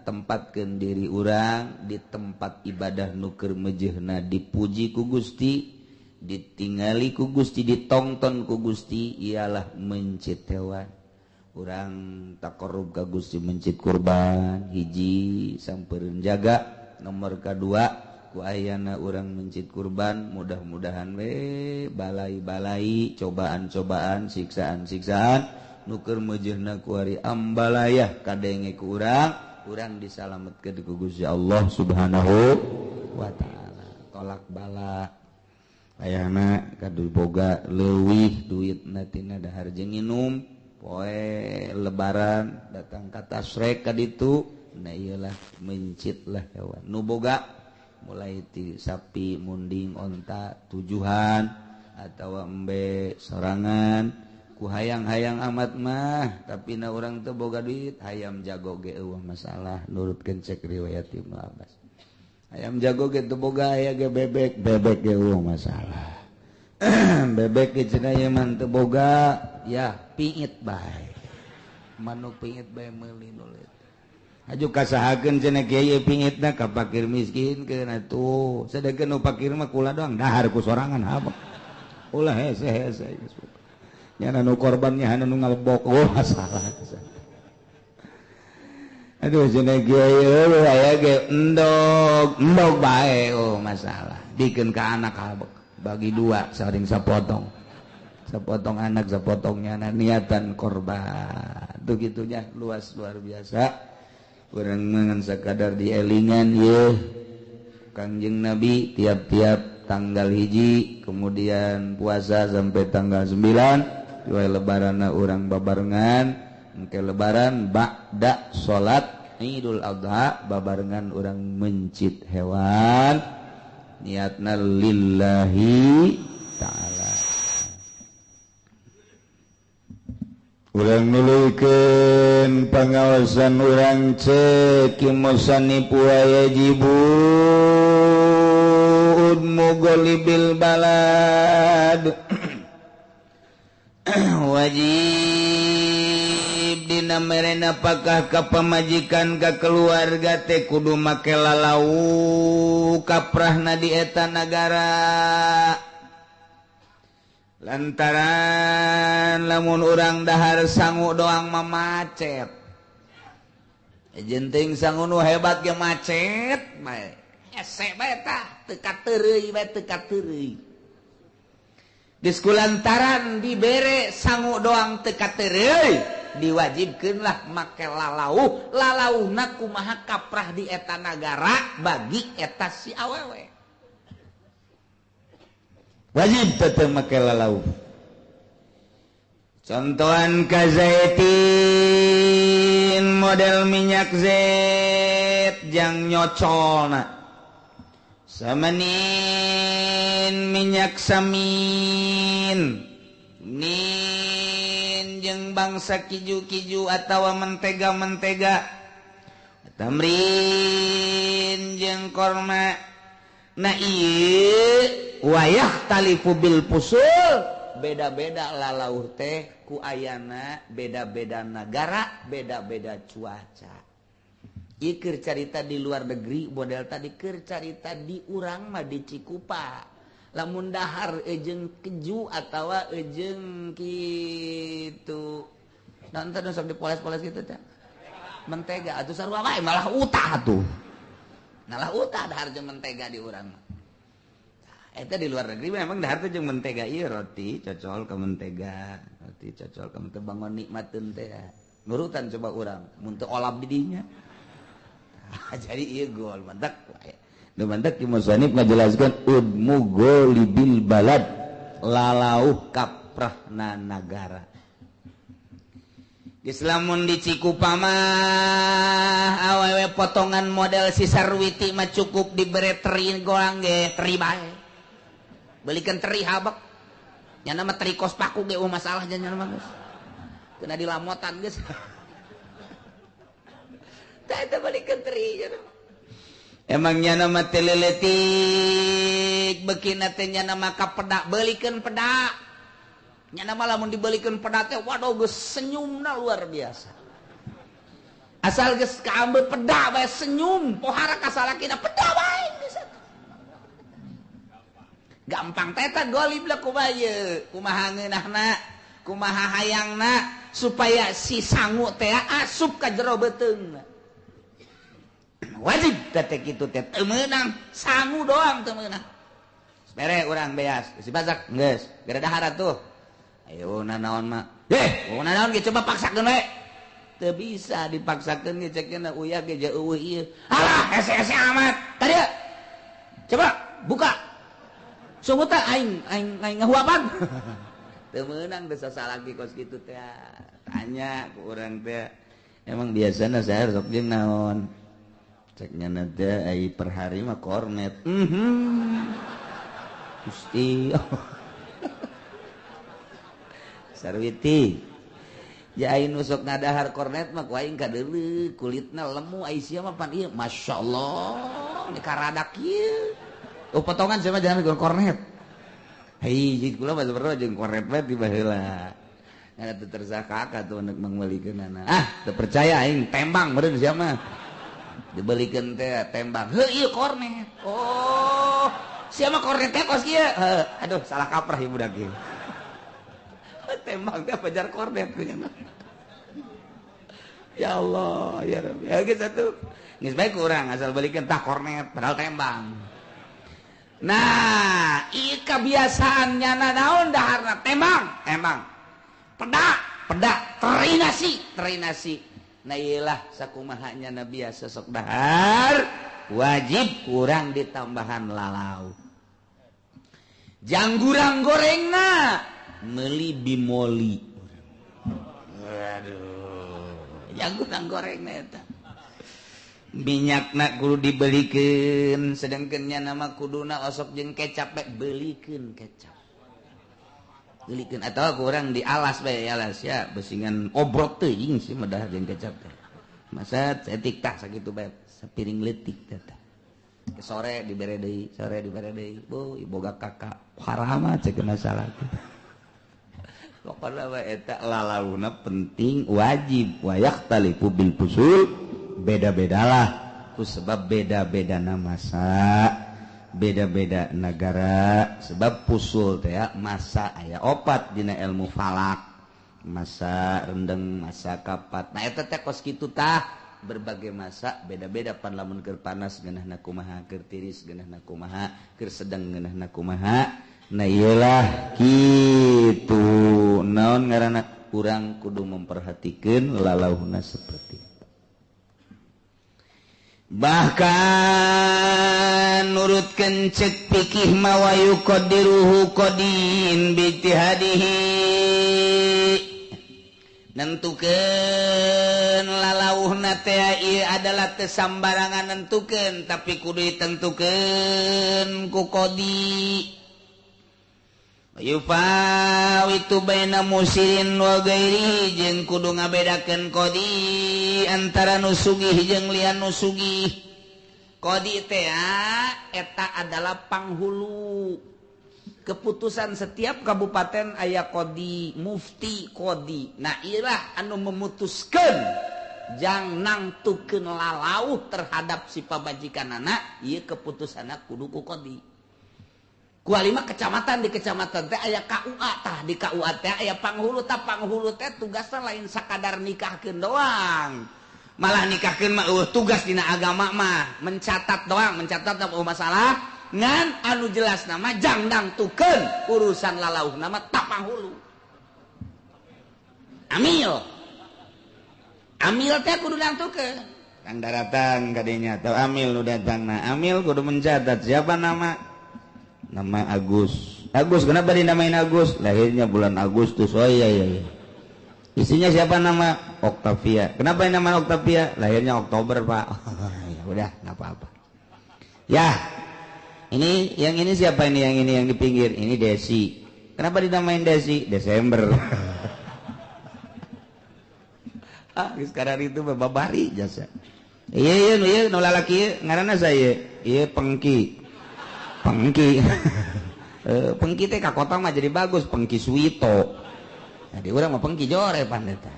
tempatkeun diri urang di tempat ibadah nu keur mejeuhna dipuji ku Gusti, ditingali ku Gusti, ditongton ku Gusti, ialah mencit hewan. Urang taqarrub ka Gusti mencit kurban hiji sampereun jaga. Nomor kedua, ku ayana urang mencit kurban mudah-mudahan we balai-balai, cobaan-cobaan, siksaan-siksaan nu keur mejeuhna kuari ambalayah kadenge ku urang, urang disalametkeun ku Gusti Allah Subhanahu wa taala. Tolak bala ayana kadu boga leuwih duitna tina dahar jeung nginum poe lebaran datang ka tasrek ka ditu. Nah iyalah mencit lah hewan nu boga mulai ti sapi, munding, onta tujuhan atau embe sorangan ku hayang-hayang amat mah, tapi na urang teu boga duit hayam jago ge eueuh masalah nurutkeun cek riwayat Ibnu Abbas. Hayam jago ge teu boga, aya ge bebek, bebek ge eueuh masalah. Bebek ge cenah ieu mah teu boga ya piit bae, manuk piit bae meuli nu leutik. Aju kasahakeun cenah kiai piitna ka fakir miskin keun atuh, sedengkeun nu fakir mah kula doang dahar ku sorangan habek ulah hese-hese nya nu korbannya anu ngalebok oh masalah. Aduh cenah kiai eueuh aya ge endog, endog bae oh masalah, dikeun ka anak habek bagi dua saring sapotong, sepotong anak sepotongnya niatan korban tuh gitunya luas luar biasa. Urang mangan sakadar dielingan ye Kangjeng Nabi tiap-tiap tanggal 1 kemudian puasa sampai tanggal 9 dua lebaran urang babarengan. Engke lebaran ba'da salat Idul Adha babarengan urang mencit hewan niatna lillahi ta'ala. Urang nuluykeun pangaosan urang cek musannif wa yajibu mugolibil balad. Wajib dina mere napakah ka pamajikan ka keluarga teh kudu make lalau kaprahna di eta nagara. Lantaran lamun urang dahar sangu doang mah macet. Jenting sangu nu hebat ge macet bae. Hese bae tah teu kateureuy bae teu kateureuy. Geus kulantaran dibere sangu doang teu kateureuy, diwajibkeunlah make lalauh. Lalauhna kumaha kaprah di eta nagara bagi eta si awewe. Wajib tetep make lalauh. Contohan kazaitin model minyak zait jang nyocolna. Samanin minyak samin. Nin jeung bangsa kiju-kiju atawa mentega-mentega. Tamrin jeung korma. Nah ieu wayah talifu bil pusul beda-beda lalauh teh ku ayana beda-beda nagara beda-beda cuaca. Ieu keur carita di luar negeri model tadi keur carita di urang mah di Cikupa. Lamun dahar jeung keju atawa jeung kitu. Naon teh sok dipoles-poles kitu teh. Mentega atuh sarua wae malah utah atuh. Malah utah dahar jeung mentega di urang mah. Eta di luar negeri memang dahar teh jeung mentega ieu roti cocol ke mentega, roti cocol ke mentega bangun nikmateun teh. Nurutan coba urang mun teu olap di dinya. Jadi ieu gol mantak. Nu mantak ki musannif ngajelaskeun udmu golibil balad lalauh kaprahna nagara. Geus lamun di Cikupa mah awewe potongan model si Sarwiti mah cukup dibere teri golang ge teri bae. Belikan teri habek. Nyana mah teri kos paku ge masalah nyana mah geus. Kena dilamotan geus. Tah eta belikan teri nyana. Emang nyana mah teu leutik beukina teh nyana mah ka pedak belikeun pedak. Nyana mah lamun dibelikeun pedak teh waduh geus senyumna luar biasa. Asal geus kaambe pedak bae senyum, pohara ka salakina pedak bae geus. Gampang teh eta golib lah kumaha ieu, kumaha ngeunahna, kumaha hayangna supaya si sangu teh asup ka jero beuteungna. Wajib teh kitu teh teu meunang, sangu doang teu meunang. Bere urang beas, si basak geus, gara dahar atuh. Ayo nanaon mah. Nanaon ge coba paksakeun we. Teu bisa dipaksakeun ge cekeun uyah ge eueuh ieu. Alah, hese-hese amat. Tadi coba buka. Sungguh teh aing aing aing ngahuapan. Teu meunang teu sasalaki kos kitu teh. Tanya ku urang teh. Emang biasana saya sok jeung naon? Cek nyana teh ai per hari mah kornet. Gusti. Sarwiti ya aing nu sok ngadahar kornet mah ku aing kadeuleu kulitna lemu ai sia mah pan ieu masyaallah di karadak ieu. Oh potongan sia mah jangan kornet. Hei jeung kula mah sebenarnya jeung kornet bae di baheula. Ngan teu tersakak atuh nek mangmeulikeunana. Ah teu percaya aing tembang meureun sia mah. Dibelikeun teh tembang. Heuh ieu kornet. Oh sia mah kornet teh kos kieu. Heuh aduh salah kaprah ieu budak ieu. Tembang teh pajar kornet punya. Ya Allah, ya Rabbi. Ya geus atuh. Geus bae kurang asal balikeun tah kornet padahal tembang. Nah, ieu kebiasaan nyana naon daharna tembang, tembang. Pedak, pedak, terinasi, terinasi. Nah ieulah sakumaha nyana biasa sok dahar, wajib kurang ditambahan lalau. Janggurang gorengna meli bimoli. Aduh, janggurang goreng eta. Minyakna kudu dibelikeun, sedengkeun nya nama kuduna osok jeung kecap bae belikeun kecap. Belikeun atawa kurang dialas bae alas ya, besingan obrok teuing sih mah dahar jeung kecap teh. Masa cetik tah sakitu bae, sapiring leutik teh. Sore dibere deui, sore dibere deui. Bu, boga kakak haram cek masalah teh. Pokokna mah eta lalauna penting wajib wayahtalifu bil fusul beda-bedalah ku sebab beda-bedana masa. beda-beda negara sebab pusul teh masa aya opat dina ilmu falak, masa rendeng, masa kapat. Nah eta teh kos kitu tah berbagai masa beda-beda pan lamun keur panas geunahna kumaha, keur tiris geunahna kumaha, keur sedeng geunahna kumaha. Nah iyalah kitu naon ngaranna urang kudu memperhatikeun lalauhna seperti itu. Bahkan nurutkeun cek fikih ma wa yuqaddiruhu qadin biijtihadihi, nentukeun lalauhna teh ieu adalah teu sambarangan nentukeun tapi kudu ditentukeun ku qadi. Yufawitu baina musirin wa ghairihi, jeung kudu ngabedakeun qadi antara nu sugih jeung lian nu sugih. Qadi teh eta adalah panghulu. Keputusan setiap kabupaten aya qadi, mufti qadi. Nah ilah anu memutuskeun jang nangtukeun lalauh terhadap si pamajikanana, ieu keputusanna kudu ku qadi. Kualima kecamatan, di kecamatan teh aya KUA tah, di KUA teh aya panghulu tah, panghulu teh tugasna lain sakadar nikahkeun doang. Malah nikahkeun mah eueuh tugas dina agama mah, mencatat doang, mencatat eueuh masalah ngan anu jelas nama jang nangtukeun urusan lalauh nama tah panghulu. Amil. Amil teh kudu nangtukeun. Kang daratang kadinya tau amil nu datangna. Amil kudu mencatat siapa nama? Nama Agus. Agus, kenapa dinamain Agus? Lahirnya bulan Agustus. Oh iya iya iya. Isinya siapa nama? Octavia. Kenapa dinamain Octavia? Lahirnya Oktober, Pak. Oh, ya udah, enggak apa-apa. Ya. Ini yang ini siapa ini yang ini yang di pinggir? Ini Desi. Kenapa dinamain Desi? Desember. Ah, sekarang itu babari jasa. Iya iya iya nu lalaki ngaranna saya. Iya Pengki. Pengki. Pengki teh ka kota mah jadi bagus, Pengki Suwito. Nah, di urang mah Pengki jore pan eta.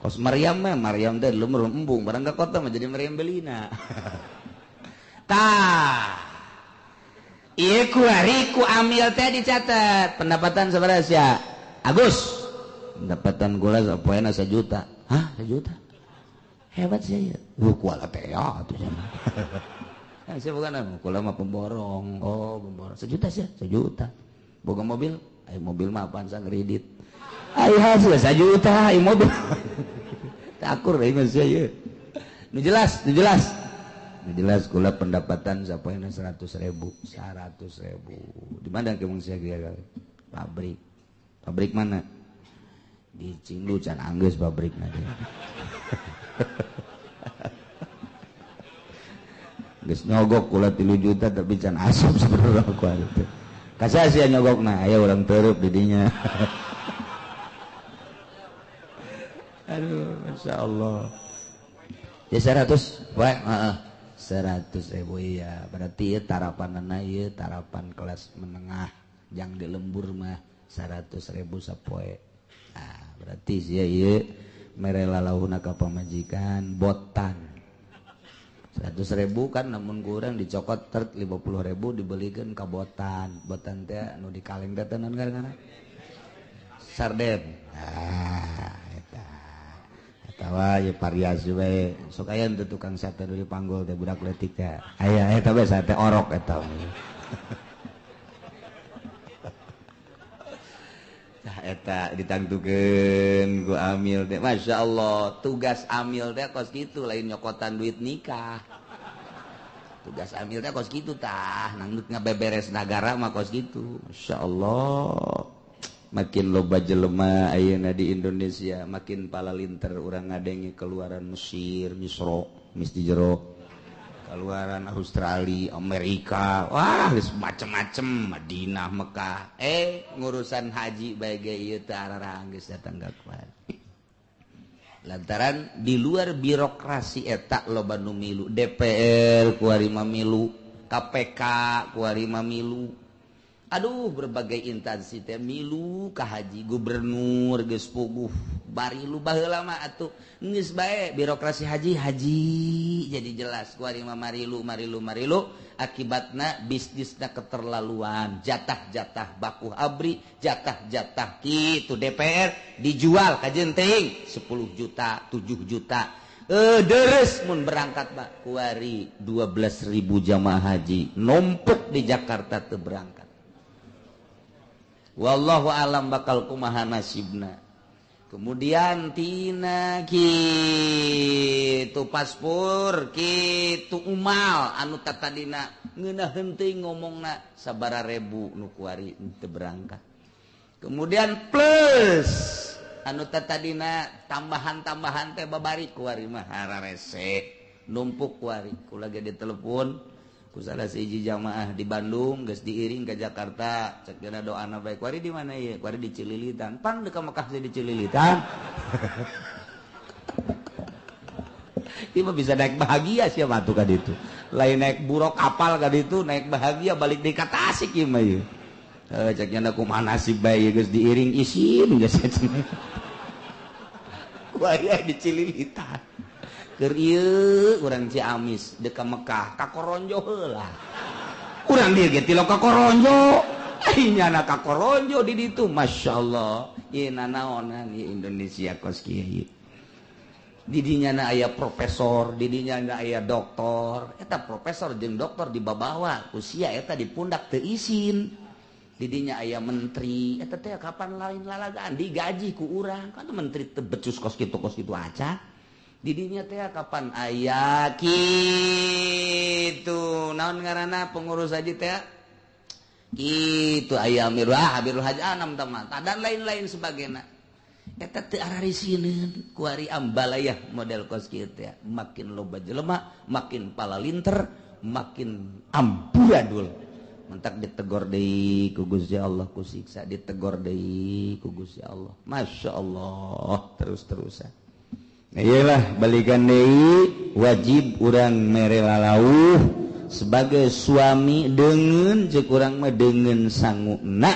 Kos Maryam mah Maryam teh lumur embung, barang ka kota mah jadi Maryam Belina. Tah. Ieu kuari ku amil teh dicatat pendapatan sabaraha sia? Agus. Pendapatan gula sapoena 1 juta. Hah, 1 juta? Hebat sia ieu. Kuala teh ya atuh cenah. Saya bukan anu, kula mah pemborong. Oh, pemborong. 1 juta sih, 1 juta. Boga mobil, ayo mobil mah apaan sang kredit. Ayo hasil 1 juta, ayo mobil. Takur deui mah sia ieu. Nu jelas, nu jelas. Nu jelas kula pendapatan sapoena 100.000, 100.000. Di mana ke mung sia kali? Pabrik. Pabrik mana? Di Cinglu can anggeus pabrikna dia. Geus nyogok kula 3 juta tapi can asup sebenarnya ku itu. Kasih sia nyogokna, aya urang teureub di dinya. Aduh, masyaallah. Ya 100, wae, heeh. 100.000 iya. Berarti ieu tarapanana ieu tarapan kelas menengah jang di lembur mah 100.000 sapoe. Nah, berarti sia ieu mere lalauhna ka pamajikan botan. 100.000 kan namun kurang dicokot tert 50.000 dibelikan ka botan. Botan teh nu di kaleng teh naon ngaranna? Sarden. Ah, eta. Eta wae variasi we. Sok aya teu tukang sate nu dipanggul teh budak leutik teh. Aya eta we sate orok eta. Tah eta ditangtukeun ku amil teh. Masya Allah, tugas amil teh kos kitu lain nyokotan duit nikah. Tugas amil teh kos kitu tah, nangdut ngabeberes nagara mah kos kitu. Masya Allah. Makin loba jelema ayeuna di Indonesia, makin palalinter urang ngadenge keluaran Mesir, Misro, mis di jero. Keluaran Australia, Amerika, wah macem-macem, Madinah, Mekah. Ngurusan haji bae ge ieu teh ararang geus datang ka kuat. Lantaran di luar birokrasi eta loba nu milu, DPR kuari mah milu, KPK kuari mah milu. Aduh berbagai instansi teh milu ka haji gubernur geus puguh bari lu baheula mah atuh geus bae birokrasi haji haji jadi jelas kuari mah marilu marilu marilu akibatna bisnisna keterlaluan jatah-jatah bakuh abri jatah-jatah kitu DPR dijual ka jenting 10 juta 7 juta deres mun berangkat Pak kuari 12.000 jamaah haji numpuk di Jakarta teu berangkat. Wallahu alam bakal kumaha nasibna. Kemudian tina kitu paspor kitu umal anu tatadina ngeunah henteu ngomongna sabaraha ribu nu kuari teu berangkat. Kemudian plus anu tatadina tambahan-tambahan teh babari kuari mah hararese numpuk kuari. Kula ge ditelepon ku salah sahiji jamaah di Bandung geus diiring ke Jakarta cek dina doana bae kuari di mana ieu kuari di Cililitan pang deuk ka Mekah di Cililitan. Ieu mah bisa naik bahagia sia mah atuh ka ditu lain naik buruk kapal ka ditu naik bahagia balik deui ka Tasik ieu mah ieu cek nya kumaha nasib bae geus diiring isin geus kuari di Cililitan keur ieu urang Ciamis deuk ka Mekah ka Koronjo heula urang dieu ge tilok ka Koronjo ai nyana ka Koronjo di ditu masyaallah ieu nanaonan ieu Indonesia kos kieu di dinya na aya profesor di dinya na aya doktor eta profesor jeung doktor dibabawa ku sia eta di pundak teu isin di dinya aya menteri eta teh kapan lain lalagaan digaji ku urang kan menteri teu becus kos kitu aca didinya teh kapan aya kitu naon ngaranna pengurus haji teh kitu aya amirul amirul haji anam teman dan lain-lain sebagainya eta teu ararisineun kuari ambalayah model kos kieu teh makin loba jelema makin palalinter makin amburadul mentak ditegor deui ku Gusti Allah ku siksa ditegor deui ku Gusti Allah masyaallah terus-terusan. Iyalah balikan deui wajib urang mere lalauh sebagai suami deungeun ceuk urang mah deungeun sanguna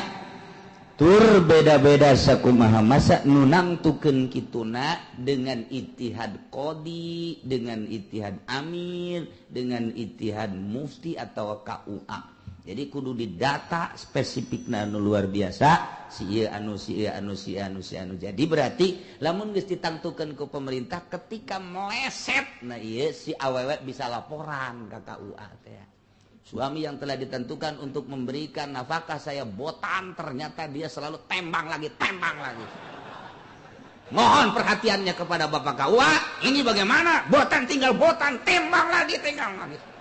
tur beda-beda sakumaha masa nu nangtukeun kituna dengan ijtihad qadi dengan ijtihad amir dengan ijtihad mufti atau KUA. Jadi kudu didata spesifikna anu luar biasa si ieu anu si ieu anu si ieu anu si anu. Jadi berarti lamun geus ditangtukeun ku pemerintah ketika meleset nah ieu si awewe bisa laporan ka KUA teh. Suami yang telah ditentukan untuk memberikan nafkah saya botan ternyata dia selalu tembang lagi, tembang lagi. Mohon perhatiannya kepada Bapak KUA, ini bagaimana? Botan tinggal botan, tembang lagi, tembang lagi.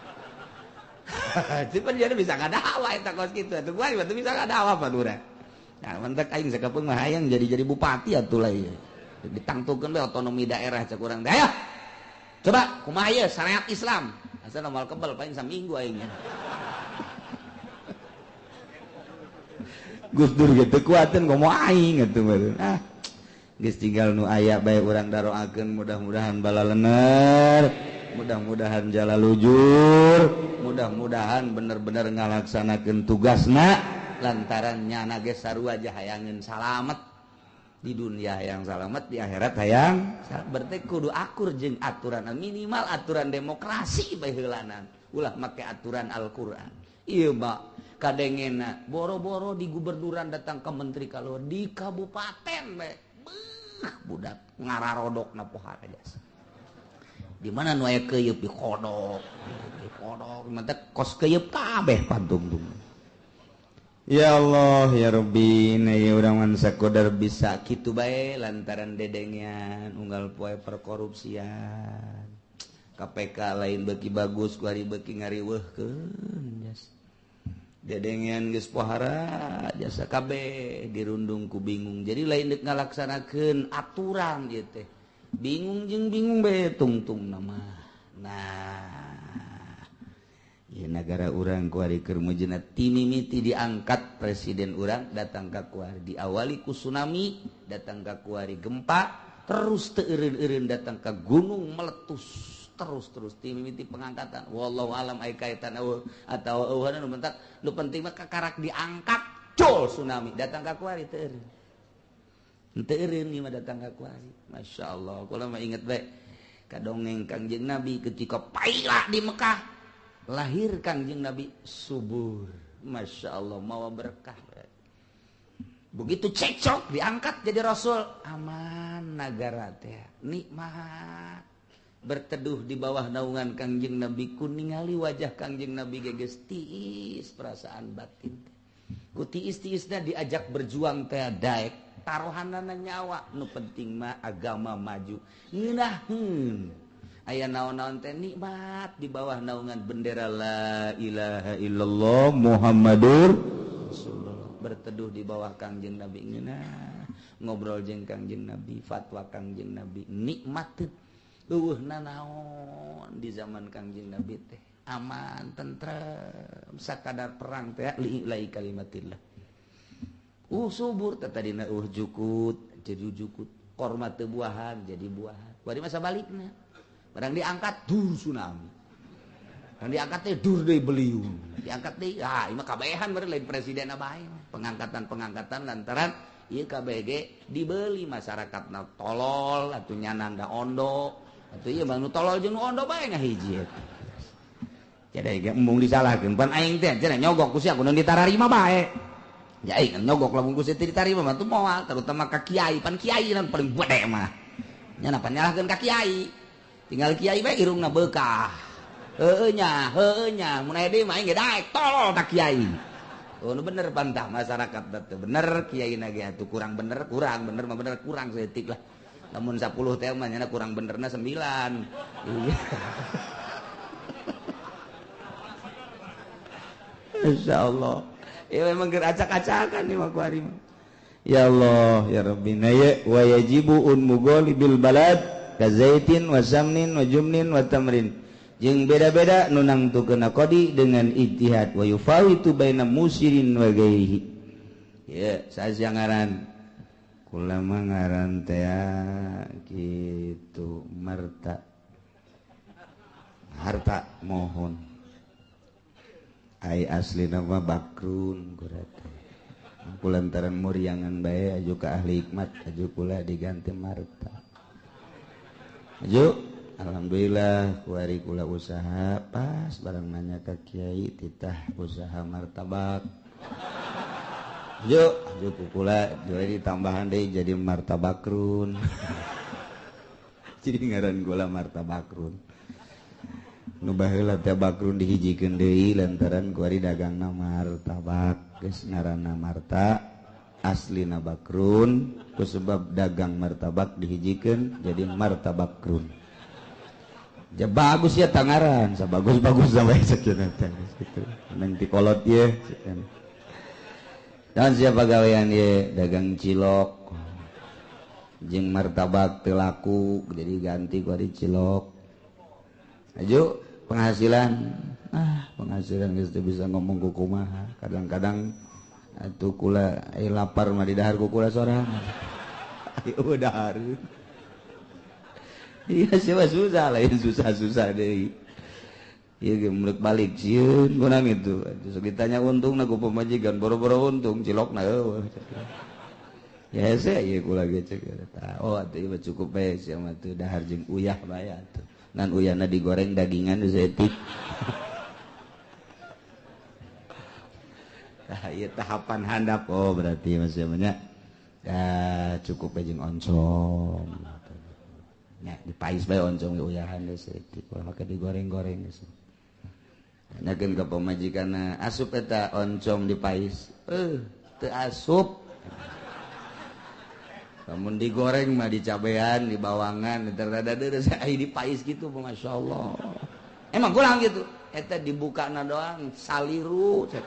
Itu kan jadi bisa ngadawa eta kos kitu atuh gua batu bisa ngadawa padura. Nah, mentek aing sakapeung mah hayang jadi bupati atuh lah ieu. Ditangtukeun we otonomi daerah cek urang teh. Ayo. Coba kumaha ieu syariat Islam. Asal moal kebel paling saminggu aing. Gus Dur ge teu kuateun komo aing atuh meureun. Ah. Geus tinggal nu aya bae urang daroakeun mudah-mudahan balalener. Mudah-mudahan jala lujur, mudah-mudahan bener-bener ngalaksanakeun tugasna lantaran nyana ge sarua hayangeun salamet di dunia hayang salamet di akhirat hayang berarti kudu akur jeung aturan minimal aturan demokrasi bae heulanan ulah make aturan Al-Qur'an. Ieu mah kadengena boro-boro di gubernuran datang ke menteri kalau di kabupaten bae beuh budak ngararodokna pohara jasa. Di mana nu aya keuyeup dikodok, dikodok, mentek kos keuyeup kabeh pantungtung. Ya Allah ya Rabbi, na ieu urang mah sakodar bisa kitu bae lantaran dedengean unggal poe perkorupsian. KPK lain beuki bagus kuari beuki ngariweuhkeun jas. Dedengean geus pohara jasa kabeh dirundung ku bingung. Jadi lain deuk ngalaksanakeun aturan ieu teh. Bingung jeung bingung bae tungtung nama. Nah, ieu nagara urang kuari keur mujina timimiti diangkat presiden urang datang ka kuari diawali ku tsunami, datang ka kuari gempa, terus teu eureun-eureun datang ka gunung meletus, Terus-terus ti mimiti pengangkatan. Wallahu alam ai kaitan eueuh atawa eueuh nu bentak, nu penting mah kakarak diangkat cul tsunami datang ka kuari teu eureun. Teu eureun ieu mah datang ka kuari. Masya Allah, kula mah inget bae ka dongeng Kangjeng Nabi ketika paila di Mekah. Lahir Kangjeng Nabi subur. Masya Allah, mawa berkah. Begitu cekcok diangkat jadi rasul, aman nagara teh, nikmat. Berteduh di bawah naungan Kangjeng Nabi, ku ningali wajah Kangjeng Nabi geges tiis perasaan batin. Ku tiis-tiisna diajak berjuang teh daek taruhanana nyawa, nu penting mah agama maju. Ngeunaheun. Aya naon-naon teh nikmat di bawah naungan bendera la ilaha illallah Muhammadur Rasulullah. Berteduh di bawah Kangjeng Nabi ngeunah, ngobrol jeung Kangjeng Nabi, fatwa Kangjeng Nabi, nikmat. Eueuh nanaon di zaman Kangjeng Nabi teh aman, tentrem, sakadar perang teh li'ilai kalimatillah. Subur teh tadina jukut jadi jukut, korma teu buahan jadi buahan. Bari masa balikna. Barang diangkat dur tsunami. Barang diangkat teh dur deui beliung. Diangkat deui, ah ieu mah kabehan beureun lain presiden bae. Pengangkatan-pengangkatan lantaran ieu KBG dibeli masyarakatna tolol atuh nyananda ondo. Atuh ieu mah nu tolol jeung nu ondo bae ngahiji eta. Jadi ge embung disalahkeun pan aing teh cenah nyogok ku sia kudu ditararima bae. Ya aing nyogok lamun ku sia teu ditarima mah teu moal, terutama ka kiai, pan kiai nu paling gede mah. Nya pan nyalahkeun ka kiai. Tinggal kiai bae irungna beukah. Heueuh nya, mun aya deui mah aing ge daek tolol ka kiai. Oh nu bener pantah masyarakat teh bener kiai na ge atuh kurang bener mah bener kurang saeutik lah. Lamun 10 teh mah nya kurang benerna 9. Iya. Insyaallah. Ya memang keur acak-acakan nih mah ku ari mah. Ya Allah ya Rabbi na ya wa yajibu un mughalibil balad kazaitin wa samnin wa jumnin wa tamrin. Jeung beda-beda nu nangtukeun qadi dengan ijtihad wa yufawitu baina musirin wa ghairihi. Ya, saja ngaran kula mah ngaran teh kitu marta harta mohon ai asli nama Bakrun kula teh kulantaran muriangan bae aju ka ahli hikmat aju kula diganti marta aju alhamdulillah kuari kula usaha pas barang nanya ka kiai titah usaha martabak. Aju aju kula jadi tambahan deui jadi martabakrun. Jadi ngaran kula martabakrun. Nu baheula teh bakrun dihijikeun deui lantaran kuari dagangna martabak geus ngaranna marta aslina bakrun ku sebab dagang martabak dihijikeun jadi martabakrun. Ja bagus ya tangaran, sabagus-bagus sampai sekian teh gitu. Nang tikolot ye. Dan siapa gawean ye dagang cilok jeung martabak teu laku jadi ganti ku ari cilok. Aju penghasilan, penghasilan geus teu bisa ngomong ku kumaha. Kadang-kadang atuh kula lapar mah didahar ku kula sorangan. Ayo dahar. Iya siapa susah lain susah-susah deui. Ieu ge mulek balik sieun kunang itu. Terus ditanya untungna ku pamajikan boro-boro untung cilokna eueuh. Ya hese ieu kula ge cek eta. Oh atuh ieu mah cukup bae sia mah teu dahar jeung uyah bae atuh. Ngan uyahna digoreng dagingan saeutik. Tah ieu tahapan handap. Oh berarti maksudnya cukup bae jeung oncom. Nya dipais bae oncom ge uyahan geus saeutik ulah make digoreng-goreng geus. Tanyakeun ka pamajikanna asup eta oncom dipais. Teu asup. Lamun digoreng mah dicabean, dibawangan, rada deureuh ai dipais kitu masyaallah. Emang kurang gitu. Eta dibukana doang saliru cek.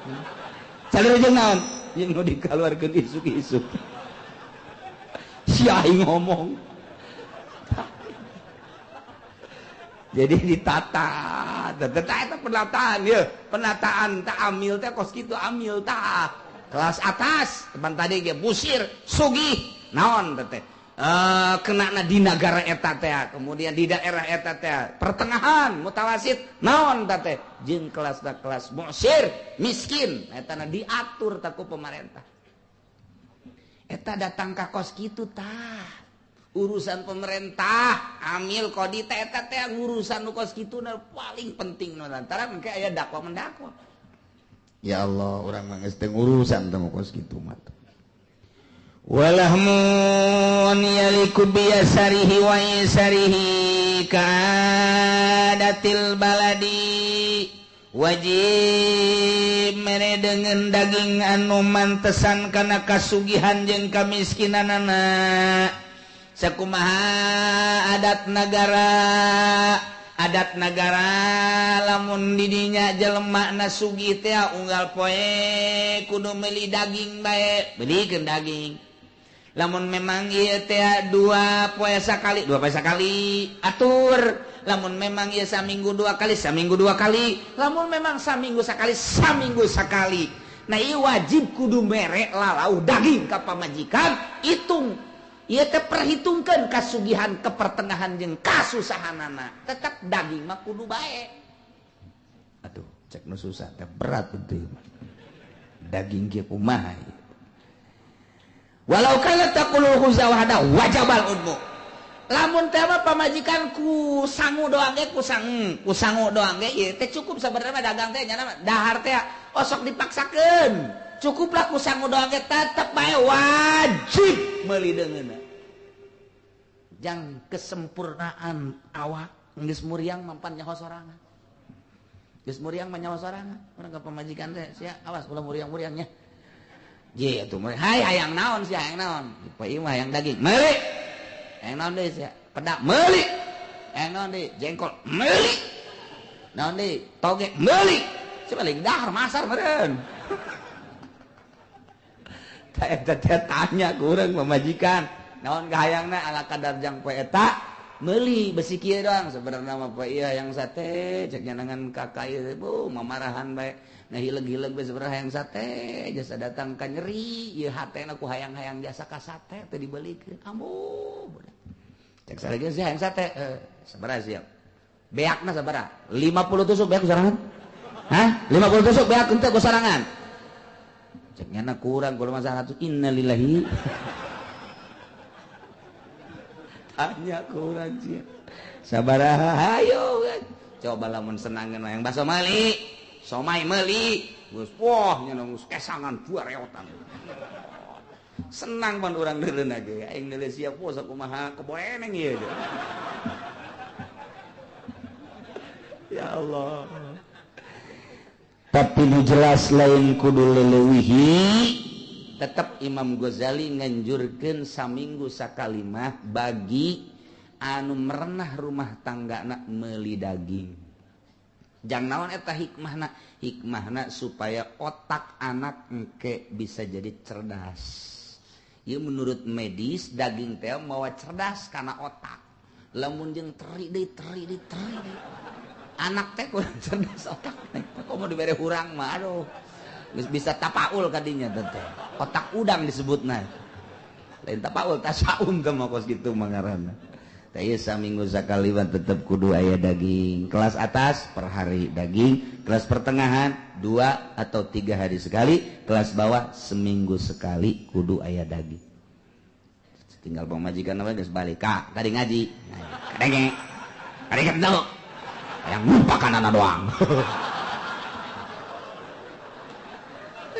Saliru jeung naon? Jeung nu dikaluarkeun isuk-isuk. Si aing ngomong. Jadi ditata, tata penataan ya, penataan tak amil teh kos kitu amil tah. Kelas atas, teman tadi ge busir, sugih, naon teh. Kena di nagara eta teh, kemudian di daerah eta teh pertengahan mutawasit naon ta teh jeung kelas kelas mu'sir miskin eta na diatur ta ku pemerintah. Eta datang ka kos kitu tah urusan pemerintah amil qadi teh eta teh urusan nu kos kitu na paling penting nu lantaran engke aya dakwa mendakwa. Ya Allah, urang mah geus teu urusan teh kos kitu mah. Walahmun yaliku biyasarihi wa isarihi ka'adatil baladi wajib mere dengan daging anu mantesan kana kasugihan jeung kamiskinanana sakumaha adat nagara. Adat nagara lamun didinya jelema na sugih teh unggal poe kudu meuli daging bae, belikeun daging. Lamun memang ieu teh dua poe sakali atur. Lamun memang ieu saminggu dua kali, saminggu dua kali. Lamun memang saminggu sakali, saminggu sakali. Nah ieu wajib kudu mere lalauh daging ka pamajikan, hitung. Ieu teh perhitungkeun kasugihan kepertengahan jeung kasusahanana. Tetap daging mah kudu bae. Aduh, cek nu susah teh berat betul. Daging ge kumaha ieu? Walau kana taqulu khuza wahda wajabal udmu. Lamun teh mah pamajikan ku sangu doang ge ku sangu doang ge ieu teh cukup sabenerna dagang teh nya dahar teh osok dipaksakeun. Cukuplah ku sangu doang ge tetep bae wajib meuli deungeunna. Jang kesempurnaan awak geus muriang mampan nyaho sorangan. Geus muriang mah nyaho sorangan. Urang ka pamajikan teh sia awas ulah muriang-muriangnya. Ye atuh hai hayang naon sia hayang naon. Pak ieu mah hayang daging. Meuli. Hayang naon deui sia? Pedak meuli. Hayang naon deui? Jengkol meuli. Naon deui? Toge meuli. Coba lagi dahar masar meureun. Tah eta teh tanya ku urang pamajikan. Naon kahayangna ala kadar jang poe eta meuli besi kieu doang sebenarna mah poe ieu hayang sate cek nyanangan kakak ieu bu mamarahan bae. Nah hileg-hileg bae sebenarna hayang sate jasa datang ka nyeri ieu hatena ku hayang-hayang jasa ka sate teu dibelikeun ambu budak. Cek sareng sih hayang sate sabaraha siap beakna sabaraha 50 tusuk beak ku sorangan. Hah 50 tusuk beak henteu ku sorangan. Cek nyana kurang kudu mah 100 innalillahi. Tanya kurang sih sabaraha hayo coba lamun senangeun hayang baso meuli somai meuli geus wah nya geus kesangan dua reotan senang pan urang deureun ge aing deuleu siap wah sakumaha keboeneng ieu. Ya Allah, tapi nu jelas lain kudu leleuwihi. Tetap Imam Ghazali nganjurkeun saminggu sakalimah bagi anu merenah rumah tanggana meuli daging. Jang naon eta hikmahna? Hikmahna supaya otak anak engke bisa jadi cerdas. Ieu menurut medis daging teh mawa cerdas kana otak. Lamun jeung teri deui teri deui teri deui. Anak teh kurang cerdas otak. Kok mau dibere hurang mah aduh. Geus bisa tapaul kadinya teh. Otak udang disebutna. Lain tapaul tasaum teh mah kos kitu mah ngaranna. Teh ieu saminggu sakali mah tetep kudu aya daging. Kelas atas per hari daging, kelas pertengahan 2 atau 3 hari sekali, kelas bawah seminggu sekali kudu aya daging. Tinggal pamajikan apa geus balik ka tadi ngaji. Kadenge. Kadenge teu. Yang lupakan anak doang.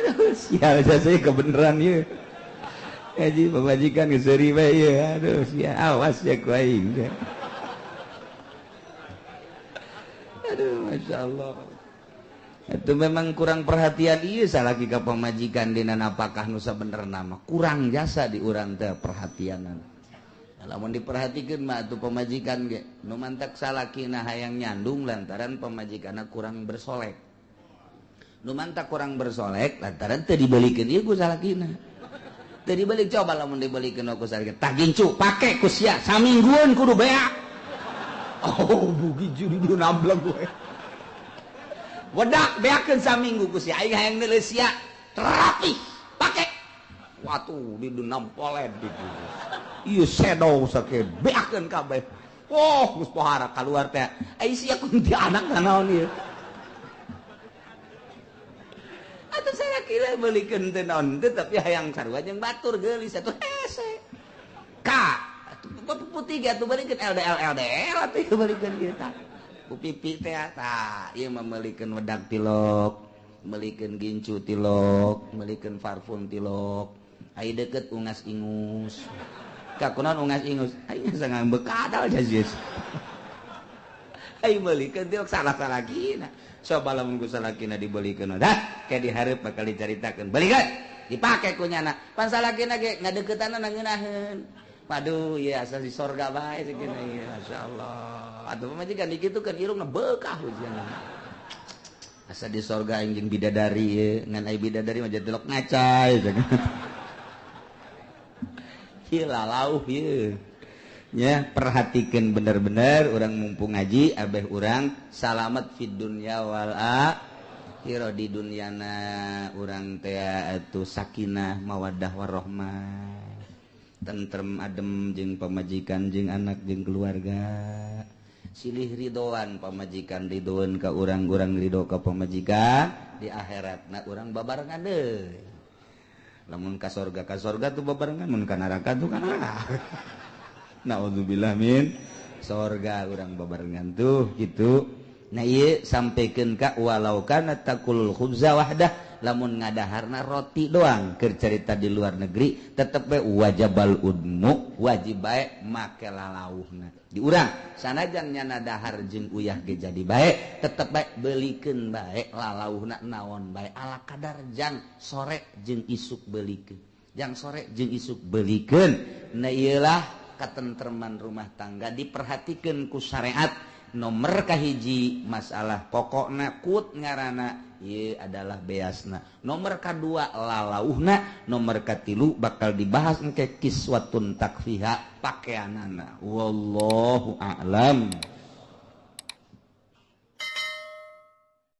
Aduh, sial saya kebenaran ya. Ngaji pamajikan geus bae ya. Aduh, sial awas ya ku aing. Aduh, Masya Allah. Itu memang kurang perhatian ieu salaki ka pamajikan dina napakah nu sabenerna mah. Kurang jasa di urang teh perhatianan. Lamun diperhatikeun mah atuh pamajikan ge nu mantak salakina hayang nyandung lantaran pamajikanna kurang bersolek. Nu mantak kurang bersolek lantaran teu dibelikeun ieu ku salakina. Teu dibeli coba lamun dibelikeun ku salakina. Tah gincu pake ku sia saminggueun kudu beak. Oh bugi juri du nableg we. Wedak beakeun saminggu ku sia aing hayang neuleuh sia terapi pake. Watuh di nampolet di. Ieu sedow sake beakeun kabeh. Oh, geus pohara kaluar teh. Ai sia kuntianak naon ieu? Atuh salakina meulikeun teh naon teh tapi hayang sarua jeung batur geulis atuh hese. Ka atuh putih ge atuh balikeun LDL LDL atuh balikeun ieu tah. Ku pipi teh tah ieu mah meulikeun wedak tilok, meulikeun gincu tilok, meulikeun parfum tilok. Ai deukeut ungas ingus. Ka kunaon ungas ingus? Ai sangang bekadal jazis. Ai meulikeun tilok salah-salakina. Coba lamun ku salakina dibelikeun dah kayak dihareup bakal dicaritakeun. Belikeun dipake ku nyana. Pan salakina ge ngadeukeutana ngeunaheun. Waduh, ieu asa di sorga bae sakieu ieu masyaallah. Atuh pamajikan dikitukeun irungna beukah hujan. Asa di sorga aing jeung bidadari ieu, ngan ai bidadari mah tilok ngacai. Hilalauh ieu. Nya perhatikan bener-bener orang mumpung ngaji abeh urang salamet fid dunya wal akhirah di dunyana urang teh atuh sakinah mawaddah warahmah. Tentrem adem jeung pamajikan jeung anak jeung keluarga. Silih ridoan pamajikan ridoan ka urang, urang ridho ka pamajikan di akhiratna urang babarengan deui. Lamun ka sorga tuh babarengan, mun ka neraka tuh ka neraka. Naudzubillah min sorga urang babarengan tuh gitu. Nah ieu sampaikan ka walau kana takulul khubza wahdah, lamun ngadaharna roti doang keur carita di luar negeri tetep bae wajabal udmu, wajib bae make lalauhna. Di urang sanajan nyana dahar jeung uyah ge jadi bae, tetep bae beulikeun bae lalauhna naon bae ala kadar jang sore jeung isuk beulikeun. Jang sore jeung isuk beulikeun. Nah ieu lah katentreman rumah tangga diperhatikeun ku syariat. Nomor kahiji masalah pokokna kut ngarana ieu adalah beasna. Nomor kadua lalauhna, nomor katilu bakal dibahas engke kiswatun takfiha pakaianana. Wallahu a'lam.